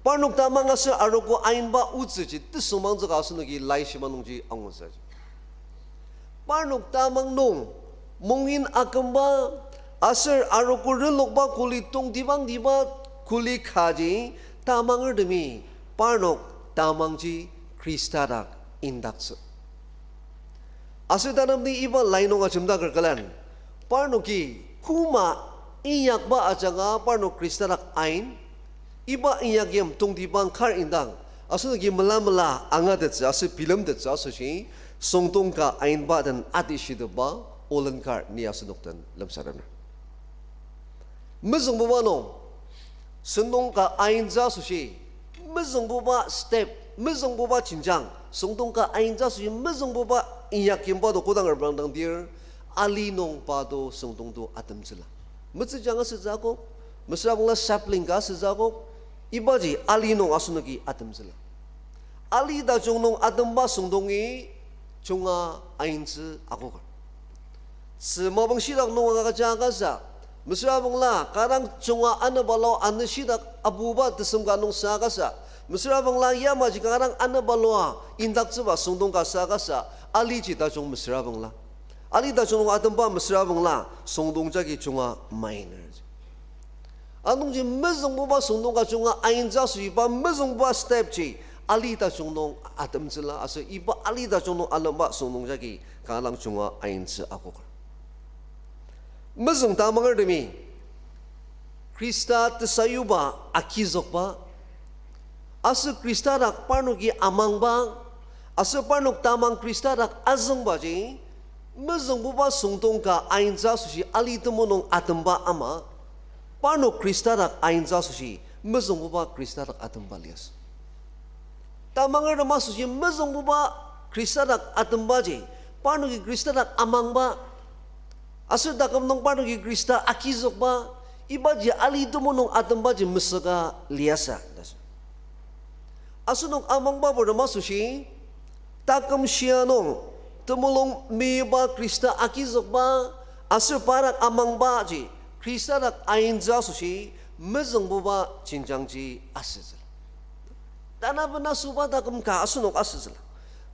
parnok tamang aser arogo ainba otsüji tesüngmangtsüka asenoki laishiba nungji angutsü. Parnok tamang nung mongin akümba aser arogo renlokba kuli tongtibangtiba kuli kaji tamangertemi parnok tamangji Khrista dak indaktsü. Aser tanepni iba lai nung ajemdaker külen, parnoki koma inyakba ajanga parnok Khrista dak ain, iba inyakyim tongtibang kar indang, asenoki mela mela angatettsü aser bilemtettsü asoshi, süngdong ka ainba den atishitepba olen kar ni asenok den lemsatemer. Mezüngbuba nung, süngdong ka aintsü asoshi, mezüngbuba step, mezüngbuba jenjang, süngdong ka aintsü asoshi mezüngbuba inyakyimba to kodang reprangdangdir, ali nung pa to süngdong to atemtsüla. Metsüjang asütsü akok, mesüra bangla sapling ka asütsü akok, ibaji ali nung asenoki atemtsüla. Ali tajung nung atemba süngdongi junga aintsü akoker. Tzü mapang shidak nung agüja akasa, mesüra bangla kanga dang junga anepalua anü shidak apuba tesem ka nung sa akasa, mesüra bangla yamaji kanga dang anepalua indaktsüba süngdong ka sa akasa, aliji tajung mesüra bangla, ali tajung nung atemba mesüra bangla süngdong jagi junga mainer. Anungji mezüngbuba süngdong ka junga aintsü asoshi iba mezüngbuba step ji ali tajung nung atemtsüla aser iba ali tajung nung alemba süngdong jagi kanga dang junga aintsü akoker. Mezüng tamangertemi Khrista tesayuba agizükba, aser Khrista dak parnoki amangba, aser parnok tamang Khrista dak azüngbaji, mezüngbuba süngdong ka aintsü asoshi ali temulung atemba ama, parnok Khrista dak aintsü asoshi mezüngbuba Khrista dak atemba liasü. Tamangertem asoshi mezüngbuba Khrista dak atembaji, parnoki Khrista dak amangba, aser taküm nung parnoki Khrista agizükba, ibaji ali temulung atembaji mesüka liasü ta sü. Asenok amangba purtem asoshi, taküm shia nung, temulung meiba Khrista agizükba, aser pa dak amangbaji, Khrista dak aintsü asoshi, mezüngbuba jenjangji asütsüla. Tanabena süba taküm ka asenok asütsüla.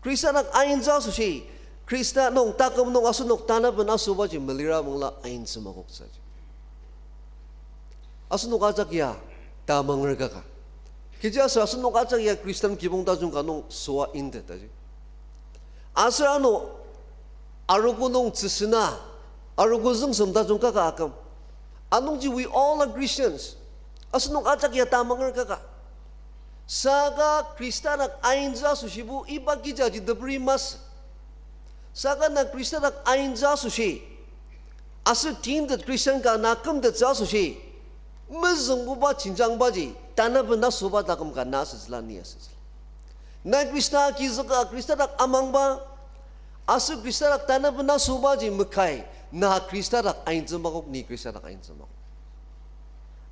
Khrista dak aintsü asoshi, Khrista nung taküm nung asenok tanabena sübaji melira bangla aintsü makoktsüji. Asenok ajak ya tamanger kaka. Kechiaser asenok ajak ya Khristan kibong tajung ka nung süa intet aji. Aser ano arogo nung tsüsena, arogo züngsem tajung kaka aküm. Anungji we all are Christians. Asenok ajak ya tamanger kaka. Saka Khrista dak aintsü asoshibo iba kijaji teperi masü. Saka na Khrista dak aintsü asoshi, aser tintet Christian ka na kümtettsü asoshi, mezüngbuba jenjangbaji, tanabena süba taküm ka na asütsüla ni asütsüla. Na Khrista agizüka Khrista dak amangba, aser Khrista dak tanabena sübaji mekai, na Khrista dak aintsü makok, ni Khrista dak aintsü makok.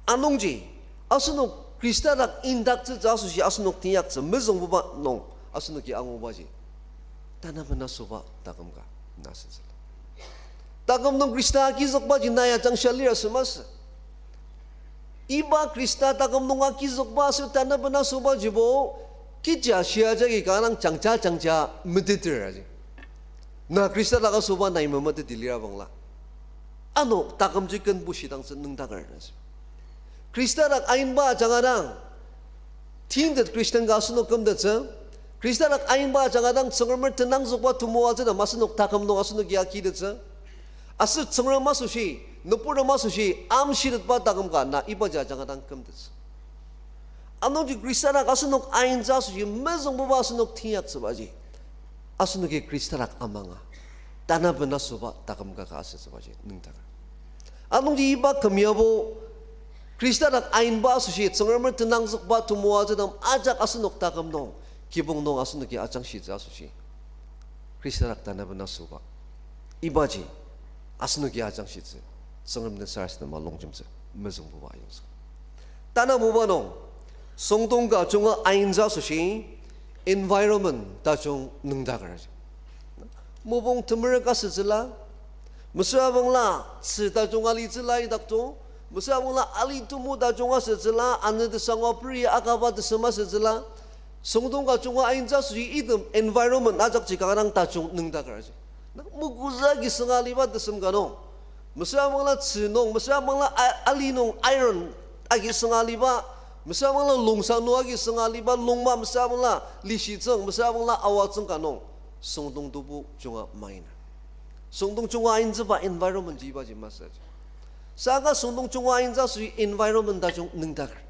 Anungji, asenok Khrista dak indaktsütsü asoshi asenok teinyaktsü mezüngbuba nung asenoki angubaji, tanabena süba taküm ka na asütsüla. Taküm nung Khrista agizükbaji na ya jangshia lir asü masü. Iba Khrista taküm nung agizükba aser tanü bena sübajibo, kecha shia jagi kanga jangja jangja meteter aji. Na Khrista dak asüba nai memeteti lira bangla, ano takümji ken bushidangtsü nüngdaker ta. Khrista dak ainba ajanga dang, tintet Christian ka asenok kümtettsü. Khrista dak ainba ajanga dang Tsüngremer tenangzükba temoatsü ta asenok taküm nung asenoki agitettsü. Aser Tsüngrem asoshi, nüburtem asoshi, amshitetba taküm ka na ibaji ajanga dang kümtettsü. Anungji Khrista dak asenok aintsü asoshi mezüngbuba asenok teinyaktsübaji, asenoki Khrista dak amanga, tanü bena süba taküm kaka asütsübaji nüngdaker. Anungji iba küm yabo, Khrista dak ainba asoshi Tsüngremer tenangzükba temoatsü dang ajak asenok taküm nung, kibong nung asenoki ajangshitsü asoshi, Khrista dak tanü bena süba, ibaji asenoki ajangshitsü, Tsüngrem den sarasadema longjemtsü mezüngbuba ayongzük. Tanabuba nung, süngdong ka junga aintsü asoshi environment tajung nüngdaker aji. Mopung temerük asütsüla, mesüra bangla tzü tajung alitsüla idakto, mesüra bangla ali tumu tajung asütsüla, anü tesangwa peri akaba tesem asütsüla, süngdong ka junga aintsü asoshi item environment ajakji kanga dang tajung nüngdaker aji. Na mokoktsü agi sünga aliba tesem ka nung, mesüra bangla tzü nung, mesüra bangla a-, ali nung iron agi sünga aliba, mesüra bangla longsa nung agi sünga aliba, longma mesüra bangla lishitsüng, mesüra bangla awatsüng ka nung, süngdong tubu junga mainer. Süngdong junga aintsüba environment ji ibaji masü aji. Saka süngdong junga aintsü asoshi environment tajung nüngdaker.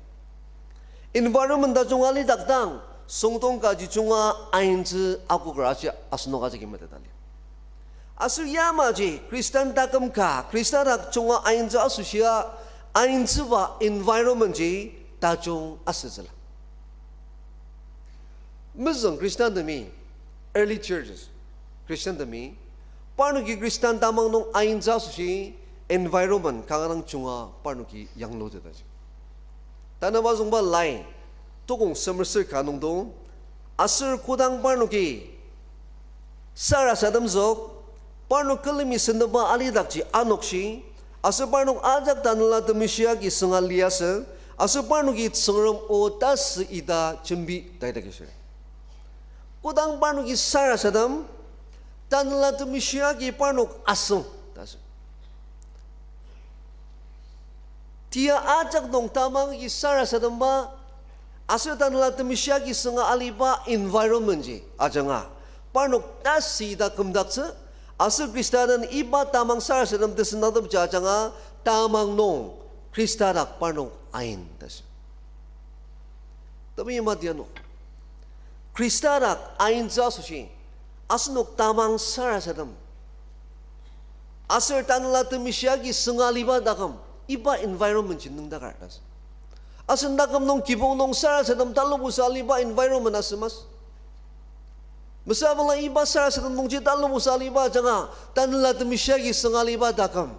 Environment tajung alidakdang, süngdong kaji junga aintsü akoker aji asenok ajaki meteta lir. Aser yamaji Khristan taküm ka, Khrista dak junga aintsü asoshia, aintsüba environment ji tajung asütsüla. Mezüng Khristanemi, early churches, Khristantemi, parnoki Khristan tamang nung aintsü asoshi environment kanga dang junga parnoki yanglutetaji. Tanü mazüngba lai, tokong semer ser ka nungdo, aser kodang parnoki sarasademzük, parnok külemi sendenba alidakji anokshi, aser parnok ajak Tanela Temeshi agi sünga liasü, aser parnoki Tsüngrem o tasü ita jembi ta idaki shir. Kodang parnoki sarasadem, Tanela Temeshi agi parnok asüng ta sür. Tia ajak nung tamang agi sarasademba, aser Tanela Temeshi agi sünga aliba environment ji ajanga, parnok tasü ita kümdaktsü, aser Khrista den iba tamang sarasadem tesendaktepji ajanga, tamang nung Khrista dak parnok ain ta sür. Temeim adianu, Khrista dak aintsü asoshi, asenok tamang sarasadem, aser Tanela Temeshi agi sünga aliba taküm, iba environment ji nüngdakar ta sür. Asen taküm nung kibong nung sarasadem talubusa aliba environment asü mas. Mesüra bangla iba sarasadem nungji talubusa aliba ajanga, Tanela Temeshi agi sünga aliba taküm,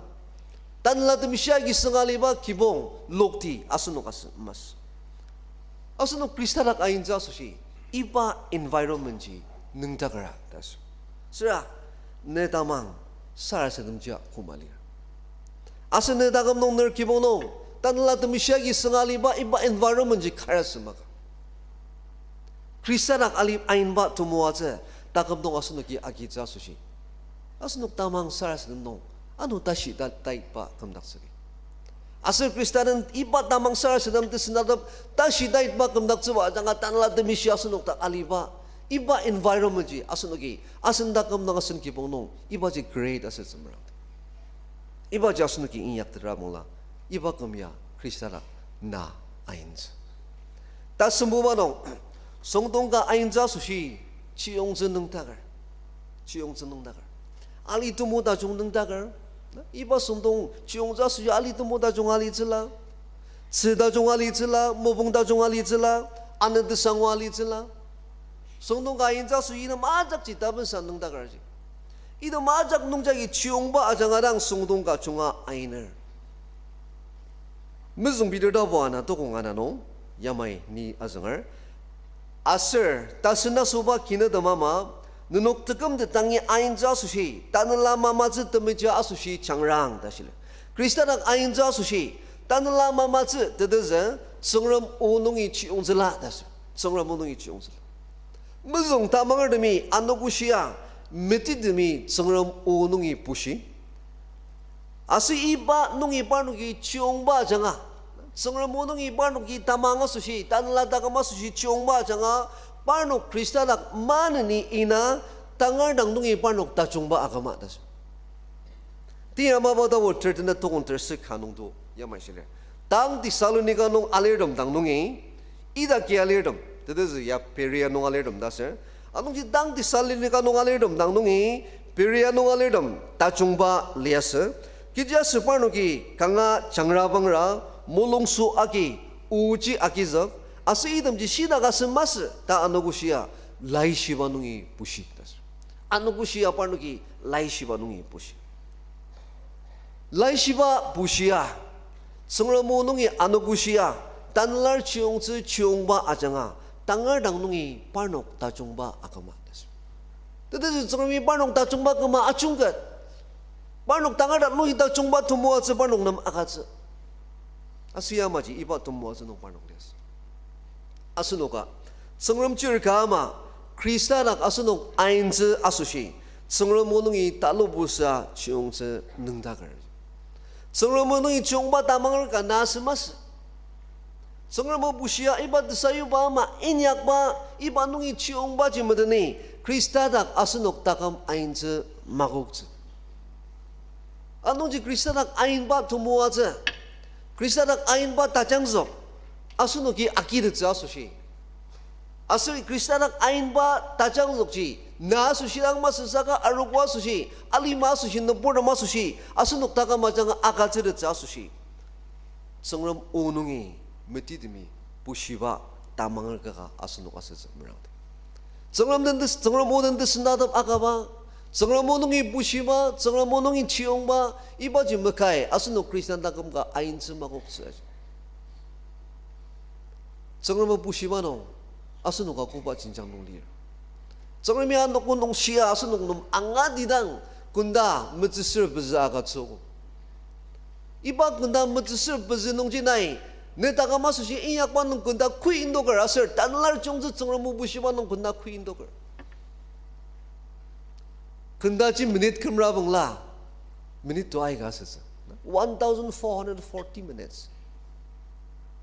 Tanela Temeshi agi sünga aliba kibong, lokti asenok asü mas. Asenok Khrista dak aintsü asoshi, iba environment ji nüngdakara ta sür. Süra, ne tamang sarasademjia koma lir? Aser ne taküm nung, ner kibong nung, Tanela Temeshi agi sünga aliba iba environment ji kara sü maka? Khrista dak ali ainba temoatsü taküm nung asenoki agitsü asoshi, asenok tamang sarasadem nung ano tashi ta-, taitba kümdaktsüdi. Aser Khrista den iba tamang sarasadem tesendaktep tashi taitba kümdaktsüba ajanga Tanela Temeshi asenok dak aliba iba environment ji asenoki asen taküm nung, asen kibong nung ibaji create asütsü merangdi. Ibaji asenoki inyaktetra mungla, iba küm ya Khrista dak na aintsü. Tasembuba nung, süngdong ka aintsü asoshi, chiyongtsü nüngdaker. Chiyongtsü nüngdaker. Ali tumu tajung nüngdaker. Iba süngdong chiyongtsü asoshi ali tumu tajung alitsüla, tzü tajung alitsüla, mopung tajung alitsüla, anü tesangwa alitsüla, süngdong ka aintsü asoshi item ajakji tapensa nüngdakerji. Item ajak nungjagi chiyongba ajanga dang süngdong ka junga ainer. Mezüng Peter tapu ana tokong ana nung, yamai ni azünger. Aser, tasen asüba kinütem ama, nenok tekümtet dangi aintsü asoshi, tanela mamatsü temeja asoshi changrang ta shili. Khrista dak aintsü asoshi, Tanela mamatsü tetezü, Tsüngrem o nungi chiyongtsüla ta sür. Tsüngrem o nungi chiyongtsüla. Mezüng tamangertemi anogoshia, metitemi Tsüngrem o nungi bushi. Aser iba nungi parnoki chiyongba ajanga, Tsüngrem o nungi parnoki tamang asoshi, tanela taküm asoshi chiyongba ajanga, parnok Khrista dak maneni ina tangar dang nungi parnok tajungba aküma ta sür. Tiyama bata word thirteen na tokong ter sük ka nungdo yamai shilir. Tang Thessalonica nung alirtem dang nungi, idaki alirtem, tetezü ya Berea nung alirtem ta sür. Anungji tang Thessalonica nung alirtem dang nungi, Berea nung alirtem tajungba liasü. Kechiaser parnoki kanga jangrabangra, mulungso agi, oji agizük, aser itemji shitak asü masü ta anogoshia, laishiba nungi bushi ta sür. Anogoshia parnoki laishiba nungi bushi. Laishiba bushia, Tsüngrem o nungi anogoshia, tanelar chiyongtsü chiyongba ajanga, tangar dang nungi parnok tajungba aküma ta sür. Tetezü Tsüngremi parnok tajungba küma ajungket. Parnok tangar dang nungi tajungba temoatsü parnok nem agütsü. Aser yamaji iba temoatsü nung parnok liasü. Asenoka, Tsüngrem chir ka ama, Khrista dak asenok aintsü asoshi, Tsüngrem o nungi talubusa chiyongtsü nüngdaker. Tsüngrem o nungi chiyongba tamanger ka na asü masü. Tsüngrem o bushia iba tesayuba ama inyakba, iba nungi chiyongbaji meteni, Khrista dak asenok taküm aintsü makoktsü. Anungji Khrista dak ainba temoatsü, Khrista dak ainba tajangzük, asenoki akitettsü asoshi. Aser Khrista dak ainba tajangzükji, na asoshi dang masü saka arogo asoshi, alima asoshi, nüburtem asoshi, asenok taküm ajanga agütsütettsü asoshi, Tsüngrem o nungi metitemi bushiba tamanger kaka asenok asütsü merangdi. Tsüngrem den tes-, Tsüngrem o den tesüngdangtem akaba, Tsüngrem o nungi bushiba, Tsüngrem o nungi chiyongba, ibaji makai asenok Christian taküm ka aintsü makoktsü. Tsüngrem o bushiba nung, asenok ka koba jenjang nung lir. Tsüngremi anogo nung shia asenok nem angatidang, kunda metsüsür pezü agütsüogo. Iba kunda metsüsür pezü nungji nai, ne taküm asoshi inyakba nung kunda kui indoker aser, tanela chiyongtsü Tsüngrem o bushiba nung kunda kui indoker. Kundaji minute kümra bangla, minute to aika asütsü. One thousand four hundred forty minutes.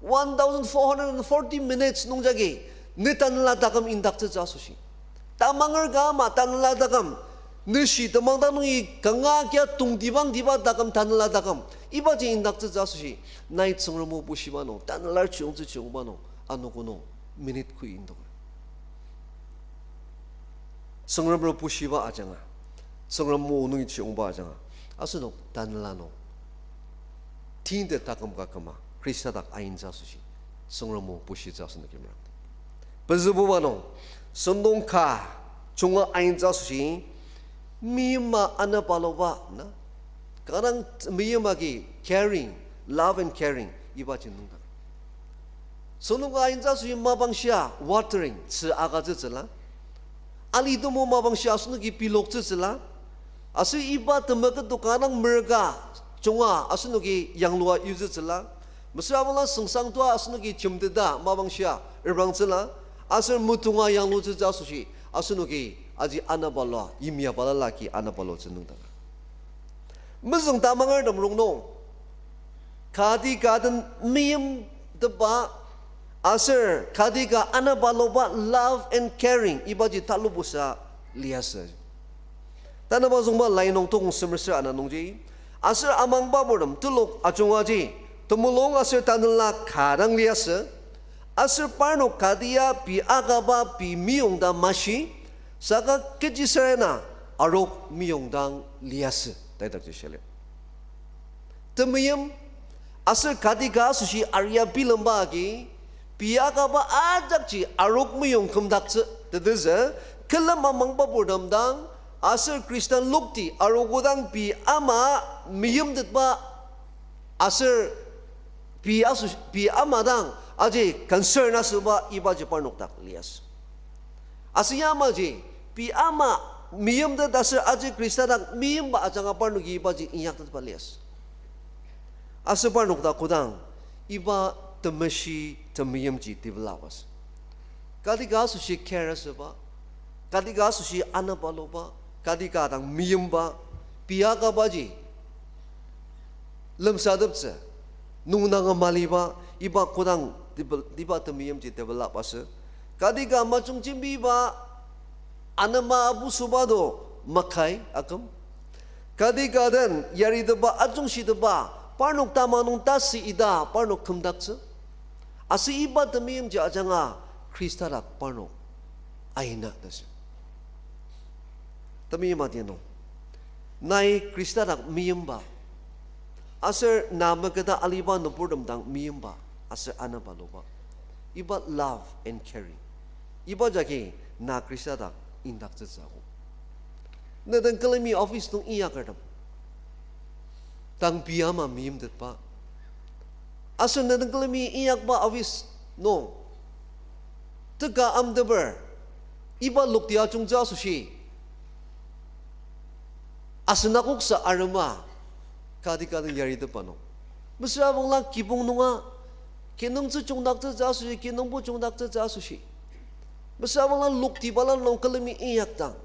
One thousand four hundred forty minutes nungjagi, ne tanela taküm indaktsütsü asoshi. Tamanger ka ama tanela taküm, ne shi temang dang nungi kanga kia tongtibangtiba taküm tanela taküm, ibaji indaktsütsü asoshi, nai Tsüngrem o bushiba nung, tanela chiyongtsü chiyongba nung, anogo nung, minute kui indoker. Tsüngrem o bushiba ajanga, Tsüngrem o nungi chiyongba ajanga, asenok tanela nung tinte taküm ka küma, Khrista dak aintsü asoshi, Tsüngrem o bushitsü asenoki merang. Pezübuba nung, sentong ka junga aintsü asoshi, meyima anabaloba na, kanga dang meyima agi caring, love and caring, ibaji nüngdang. Sentong ka aintsü asoshi mapangshia watering, tzü agütsütsüla. Ali temo mapangshia asenoki piloktsütsüla. Aser iba temeketo kanga dang merüka junga asenoki yanglua yutsütsüla. Mesüra bangla süngsang tua asenoki jemteta mapangshia reprangtsüla. Aser metonga yanglutsütsü asoshi asenoki aji anabalua, yimya balala agi anabalotsü nüngdang. Mezüng tamangertem rongnung, kati ka den meyimteba, aser kati ka anabaloba love and caring ibaji talubusa liasü. Tanaba züngba lai nung tokong semer ser ana nungji, aser amangba purtem telok ajungaji, temulung aser tanela ka dang liasü, aser parnok katia pei akaba pei meyong ta mashi, saka kechisarena arok meyong dang liasü, ta idakji shia lir. Temeim, aser kati ka asoshi aria bilemba agi, pei akaba ajakji arok meyong kümdaktsü, tetezü, külem amangba purtem dang, aser Khristan lokti arogo dang pei ama meyimtetba, aser pei aso-, pei ama dang aji concern asüba ibaji parnok dak liasü. Aser yamaji, pei ama meyimtet aser aji Khrista dak meyimba ajanga parnoki ibaji inyaktetba liasü. Aser parnok dak kodang iba temeshi temeimji develop asü, kati ka asoshi care asüba, kati ka asoshi anabaluba, kati ka dang meimba, pei akabaji lemsateptsü, nung dang maliba, iba kodang devel-, iba temeimji develop asü, kati ka majung jembiba, anema abusuba do makai aküm. Kati ka den yaritepa, ajungshitepa, parnok tamang nung tasü ita parnok kümdaktsü. Aser iba temeimji ajanga Khrista dak parnok aina ta sür. Temeim adi nung, nai Khrista dak meimba, aser na meketa aliba nüburtem dang meimba, aser anabaluba, iba love and caring, iba jagi na Khrista dak indaktsütsü akok. Ne den külemi office nung inyakertem dang pei ama meimtetba, aser ne den külemi inyakba office nung teka amteper, iba lokti ajungtsü asoshi asenakoksa arema, kati ka den yaritepa nung. Mesüra bangla kibong nunga, kinungtsü jungdaktsütsü asoshi, kinungbo jungdaktsütsü asoshi, mesüra bangla lokti balala nung külemi inyakdang,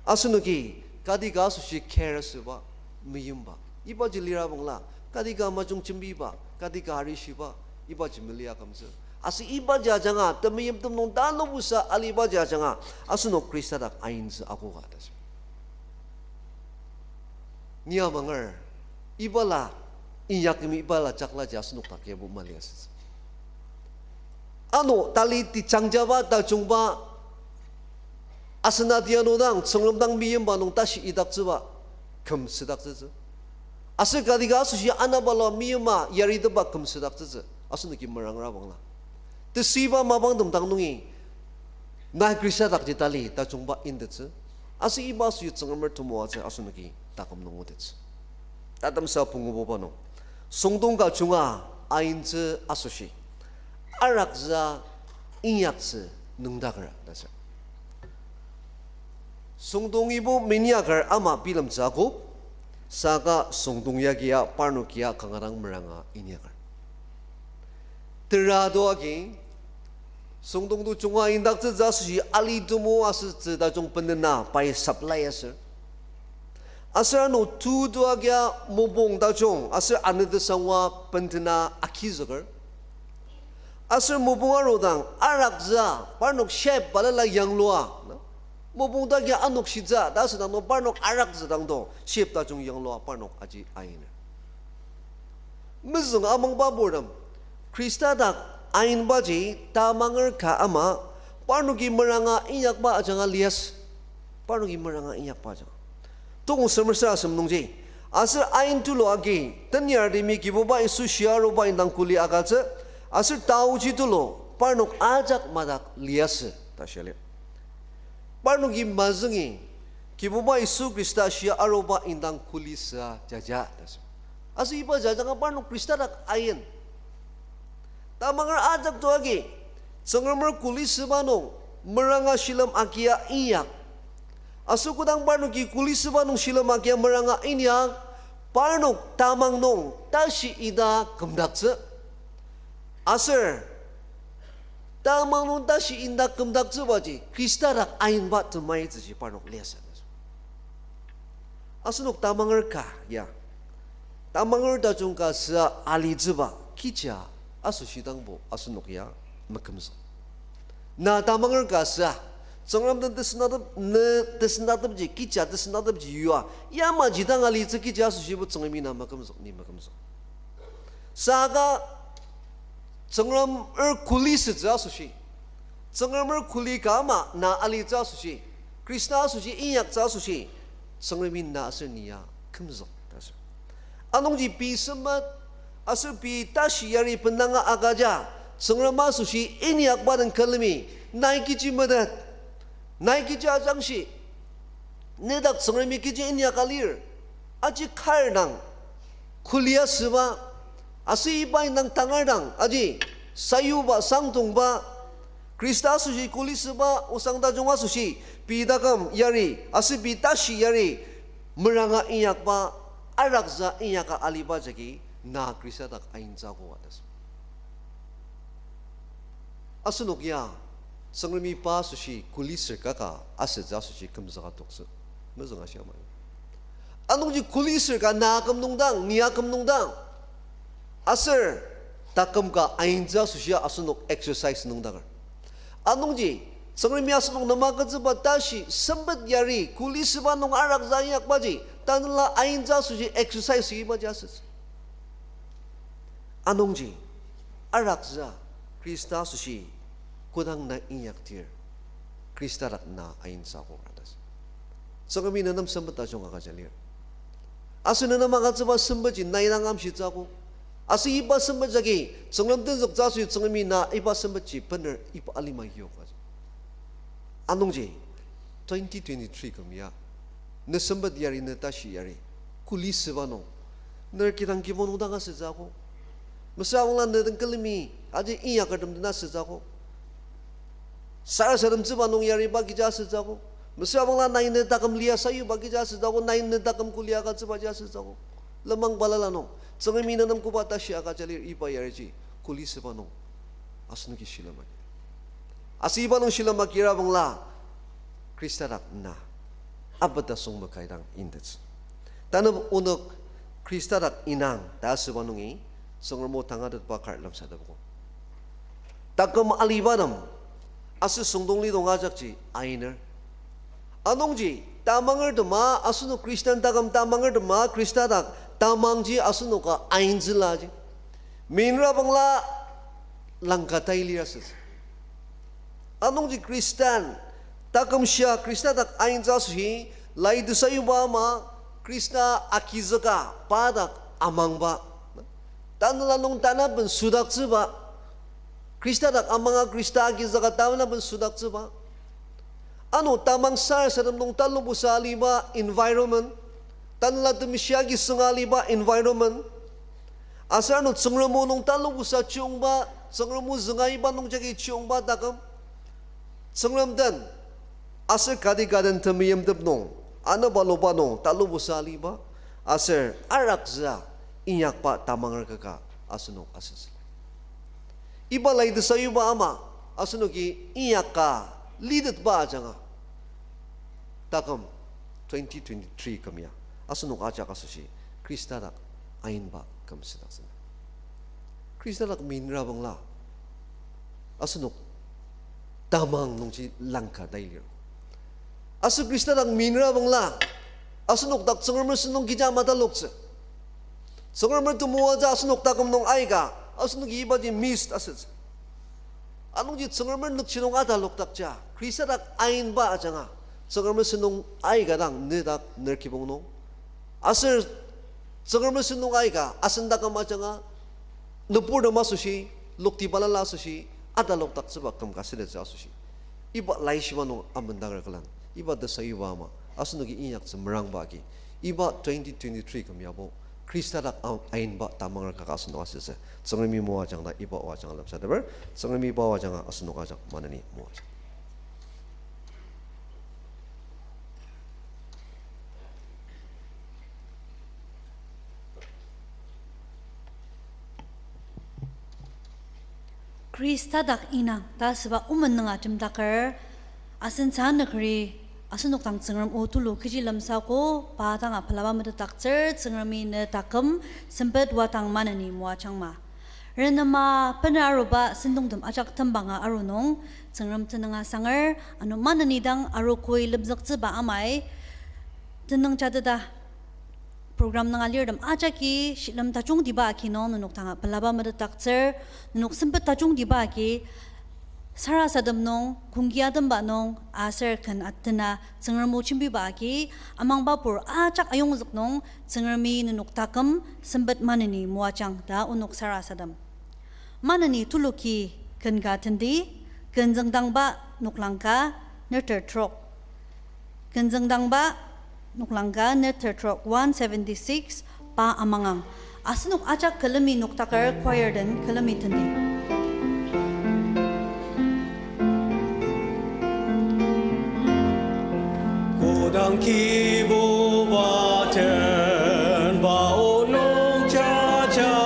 asenoki kati ka asoshi care asüba, meimba, ibaji lira bangla, kati ka majung jembiba, kati ka arishiba, ibaji mali akümtsü. Aser ibaji ajanga temeimtem nung talubusa alibaji ajanga asenok Khrista dak aintsü akoka ta sür. Ni amanger, ibala inyakmi, ibala jaklaji asenok dak yabo mali asütsü. Ano tali tejangjaba tajungba, asena tianudang Tsüngrem dang meimba nung tashi idaktsüba küm südaktsütsü. Aser kati ka asoshi anabalua meima yaritepa küm südaktsütsü. Asenoki merangra bangla, tesüiba mapangtem dang nungi nai Khrista dakji tali tajungba intettsü. Aser iba asoshi Tsüngremer temoatsü asenoki taküm nung ngutettsü. Tatemsa pungububa nung, süngdong ka junga aintsü asoshi arakzüa inyaktsü nüngdaker ta sür. Süngdongibo minyaker ama bilemtsü akok, saka süngdong yagia parnokia kanga dang meranga inyaker. Tera to agi, süngdong to junga indaktsütsü asoshi ali temo asütsü tajung pendena pai supply asür. Aser ano tu to agia mopung tajung aser anetesangwa pendena akizüker. Aser mopung arudang arakzüa parnok ship balala yanglua, mopung tagia anokshitsü ta asüdang nung parnok arakzüdang to ship tajung yanglua parnok aji ainer. Mezüng amangba purtem, Khrista dak ainbaji tamanger ka ama, parnoki meranga inyakba ajanga liasü. Parnoki meranga inyakba ajanga. Tokong semer sür asem nungji, aser ain tulu agi, tenyartemi Kibuba Yisu shia aruba indang kuli agütsü, aser taoji tulu parnok ajak madak liasü ta shia lir. Parnoki mazüngi Kibuba Yisu Khrista shia aruba indang kuli süa jaja ta sür. Aser iba jajanga parnok Khrista dak ain. Tamanger ajak to agi, Tsüngremer kuli süba nung meranga shilem agia inyak. Aser kodang parnoki kuli süba nung shilem agia meranga inyak, parnok tamang nung tashi ita kümdaktsü. Aser tamang nung tashi ita kümdaktsübaji Khrista dak ainba temaitsüji parnok liasü. Asenok tamanger ka ya, tamanger tajung ka süa alitsüba kecha asoshi dangbo asenok ya mekümzük. Na tamanger ka süa, Tsüngrem den tesünatep, ne tesünatepji, kecha tesünatepji yua, yamaji dang alitsü kecha asoshibo Tsüngremi na mekümzük, ni mekümzük. Saka Tsüngremer kuli sütsü asoshi, Tsüngremer kuli ka ama na alitsü asoshi, Khrista asoshi inyaktsü asoshi, Tsüngremi na aser ni ya kümzük ta sür. Anungji pei sempet, aser pei tashi yari bendanga agüja, Tsüngrem asoshi inyakba den külemi, nai kechi metet, nai kechi ajangshi, nedak Tsüngremi kechi inyaka lir, aji kar dang kuli asüba, aser iba indang tangar dang aji sayuba, sangdongba, Khrista asoshi kuli süba osang tajung asoshi, pei taküm yari aser pei tashi yari meranga inyakba, arakzüa inyaka aliba jagi na Khrista dak aintsü akok ta sü. Asenok ya, Tsüngremi pa asoshi kuli sür kaka asütsü asoshi kümzüka toktsü. Mezüng ashia ma. Anungji kuli sür ka na aküm nungdang, ni aküm nungdang. Aser taküm ka aintsü asoshi asenok exercise nungdaker. Anungji, Tsüngremi asenok nem agütsüba tashi sempet yari, kuli süba nung araksa inyakbaji, tanela aintsü asoshi exercise ibaji asütsü. Anungji, araksa, Khrista asoshi, kodang na inyakdir, Khrista dak na aintsü akok ta sü. Tsüngremi ne nem sempet tajung agüja lir. Aser ne nem agütsüba sempetji nai dang amshitsü akok. Aser iba sempet jagi, Tsüngrem tenzüktsü asoshi Tsüngremi na iba sempetji bener iba alima yok ta sü. Anungji, twenty twenty-three küm ya, ne sempet yari, ne tashi yari, kuli süba nung, ner kidang kibong nung dang asütsü akok. Mesüra bangla ne den külemi, aji inyakertem den asütsü akok. Sarasademtsüba nung yariba kija asütsü akok. Mesüra bangla nai ne taküm lia sayuba kija asütsü akok, nai ne taküm kuli agütsübaji asütsü akok. Lenmang balala nung, Tsüngremi ne nem koba tashi agüja lir iba yariji, kuli süba nung asenoki shilem agi. Aser iba nung shilem agir abangla, Khrista dak na, abada song makai dang intettsü. Tanü onok Khrista dak inang ta asüba nungi, Tsüngrem o tangatetba kar lemsatepko. Taküm alibatem, aser süngdong lidong ajakji ainer. Anungji, tamangertema, asenok Christian taküm tamangertema, Khrista dak tamangji asenoka aintsülaji. Minra bangla langka tai lir asütsü. Anungji Christian taküm shia Khrista dak aintsü asoshi, lai tesayuba ama, Khrista agizüka pa dak amangba. Tanela nung tanaben südaktsüba. Khrista dak amanga Khrista agizüka tanaben südaktsüba. Ano tamang sarasadem nung talubusa aliba environment, tanela temeshi agi sünga aliba environment, aser ano Tsüngrem o nung talubusa chiyongba, Tsüngrem o zünga iba nungjagi chiyongba taküm, Tsüngrem den, aser kati ka den temeimtep nung, anüba luba nung talubusa aliba, aser arakzüa inyakba tamanger kaka asenok asütsü. Iba lai tesayuba ama, asenoki inyaka litetba ajanga, taküm twenty twenty-three küm ya asenok ajak asoshi Khrista dak ainba küm südaktsüner. Khrista dak minra bangla asenok tamang nungji langka tai lir. Aser Khrista dak minra bangla asenok dak Tsüngremer sentong kecha mataloktsü. Tsüngremer temoatsü asenok taküm nung aika, asenoki ibaji miss asütsü. Anungji Tsüngremer nükjidong atalokdakja, Khrista dak ainba ajanga, Tsüngremer sentong aika dang nedak ner kibong nung, aser Tsüngremer sentong aika asen taküm ajanga, nüburtem asoshi, lokti balala asoshi, atalokdaktsüba küm ka südaktsü asoshi, iba laishiba nung amendaker külen, iba tesayuba ama asenoki inyaktsü merangba agi, iba twenty twenty-three küm yabo Khrista dak a- ainba tamanger kaka asenok asütsü. Tsüngremi moajang ta iba o ajanga lemsateper, Tsüngremi iba o ajanga asenok ajak maneni moajang. Khrista dak inang ta asüba omen nunga jemdaker, asen sa nükri, asenok dang Tsüngrem o tulu kechi lemsako, pa danga pelaba metetdaktsür, Tsüngremi ne taküm sempet wadang maneni moajangma. Renema bener aruba sentongtem ajak tembanga aru nung, Tsüngrem tenüng asanger, ano maneni dang arogoi lemzüktsüba amai, tenüng jateta program nung alirtem ajaki shilem tajungtiba agi nung nenok danga pelaba metetdaktsür, nenok sempet tajungtiba agi sarasadem nung, kongki atemba nung, aser ken atena Tsüngrem o jembiba agi, amangbapur ajak ayongzük nung, Tsüngremi nenok taküm sempet maneni moajang ta onok sarasadem. Maneni tuluki ken ka tenti, Ken Züngdangba noklang ka, neter trok. Ken Züngdangba noklang ka, neter trok, one seventy-six, Pa Amangang. Asenok ajak külemi noktaker choir den külemi tenti. Kodang Kibuba tenba onok jaja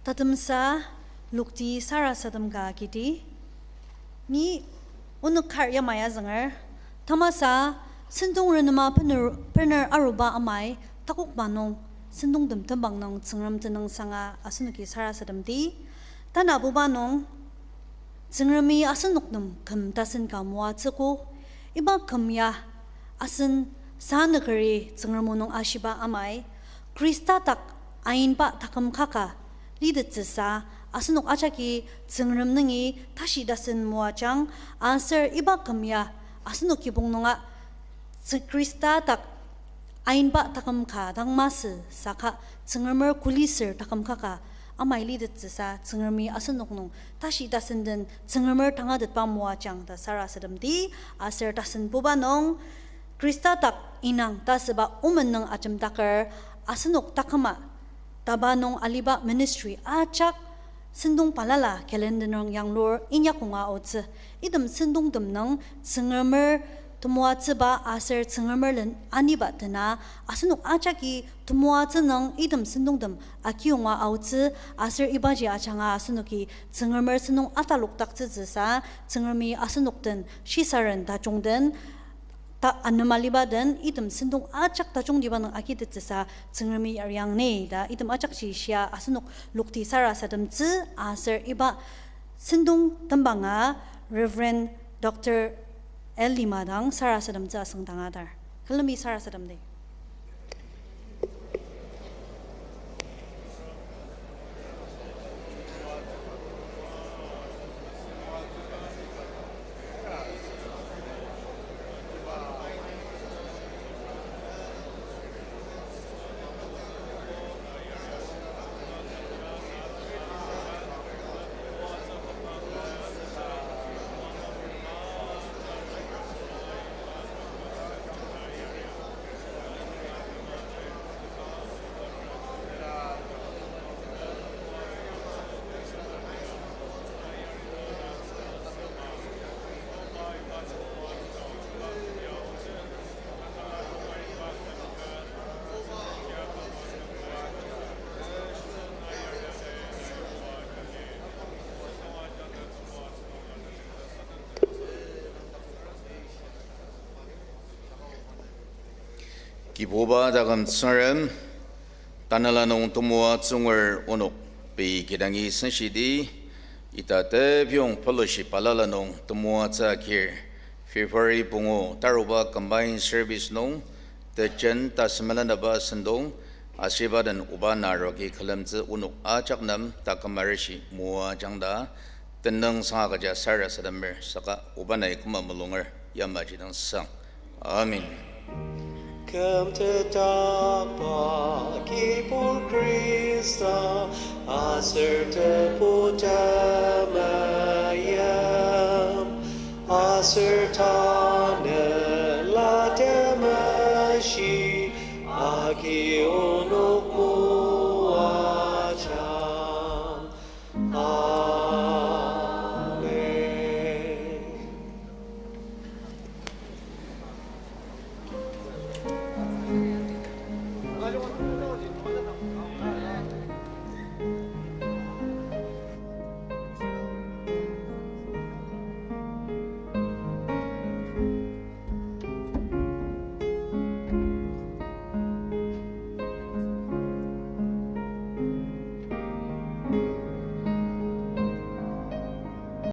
Tatemsa lokti sarasadem ka agidi. Ni onük kar yamai azünger. Tamasa sentong renema bener, bener aruba amai takokba nung sentongtem tembang nung Tsüngrem tenüngsanga asenoki sarasademdi. Tanabuba nung Tsüngremi asenok nem küm tasen ka moatsüogo. Iba küm ya asen sanükeri Tsüngrem o nung ashiba amai, Khrista dak ainba taküm kaka litettsüsa asenok ajaki Tsüngrem nungi tashi tasen moajang, aser iba küm ya asenok kibong nunga Tsü-, Khrista dak ainba taküm ka dang masü saka Tsüngremer kuliser taküm kaka amai litettsüsa Tsüngremi asenok nung tashi tasen den Tsüngremer tangatetba moajang ta sarasademdi. Aser tasen buba nung Khrista dak inang ta asüba omen nung ajemdaker asenok taküma taba nung aliba ministry ajak sentong balala calendar nung yanglur inyakonga aotsü. Item sentongtem nung Tsüngremer temoatsüba aser Tsüngremer len aniba tena asenok ajaki temoatsü nung item sentongtem akiyonga aotsü, aser ibaji ajanga asenoki Tsüngremer sentong atalokdaktsütsüsa Tsüngremi asenok den shisaren tajung den ta anema liba den item sentong ajak tajungtiba nung agitettsüsa Tsüngremi yariang ni ta item ajakji shia asenok lokti sarasademtsü aser iba sentong tembanga Reverend Doctor L Lima dang sarasademtsü asüngdanga dar. Külemi sarasademdi. Kibuba taküm Tsüngrem, tanela nung temoatsü ngur onok pei kidangi senshidi, ita tepyong fellowship balala nung temoatsü akir, February pungu taruba combined service nung, tejen ta semelenaba sentong, ashiba den oba naroki külemtsü onok ajak nem taküm arishi moajang ta, tenüngsanga agüja sarasademer saka oba nai küma mulunger yamaji dang sang. Amen. Kümtetdakba kibong Khrista, aser tebu temeim, aser ta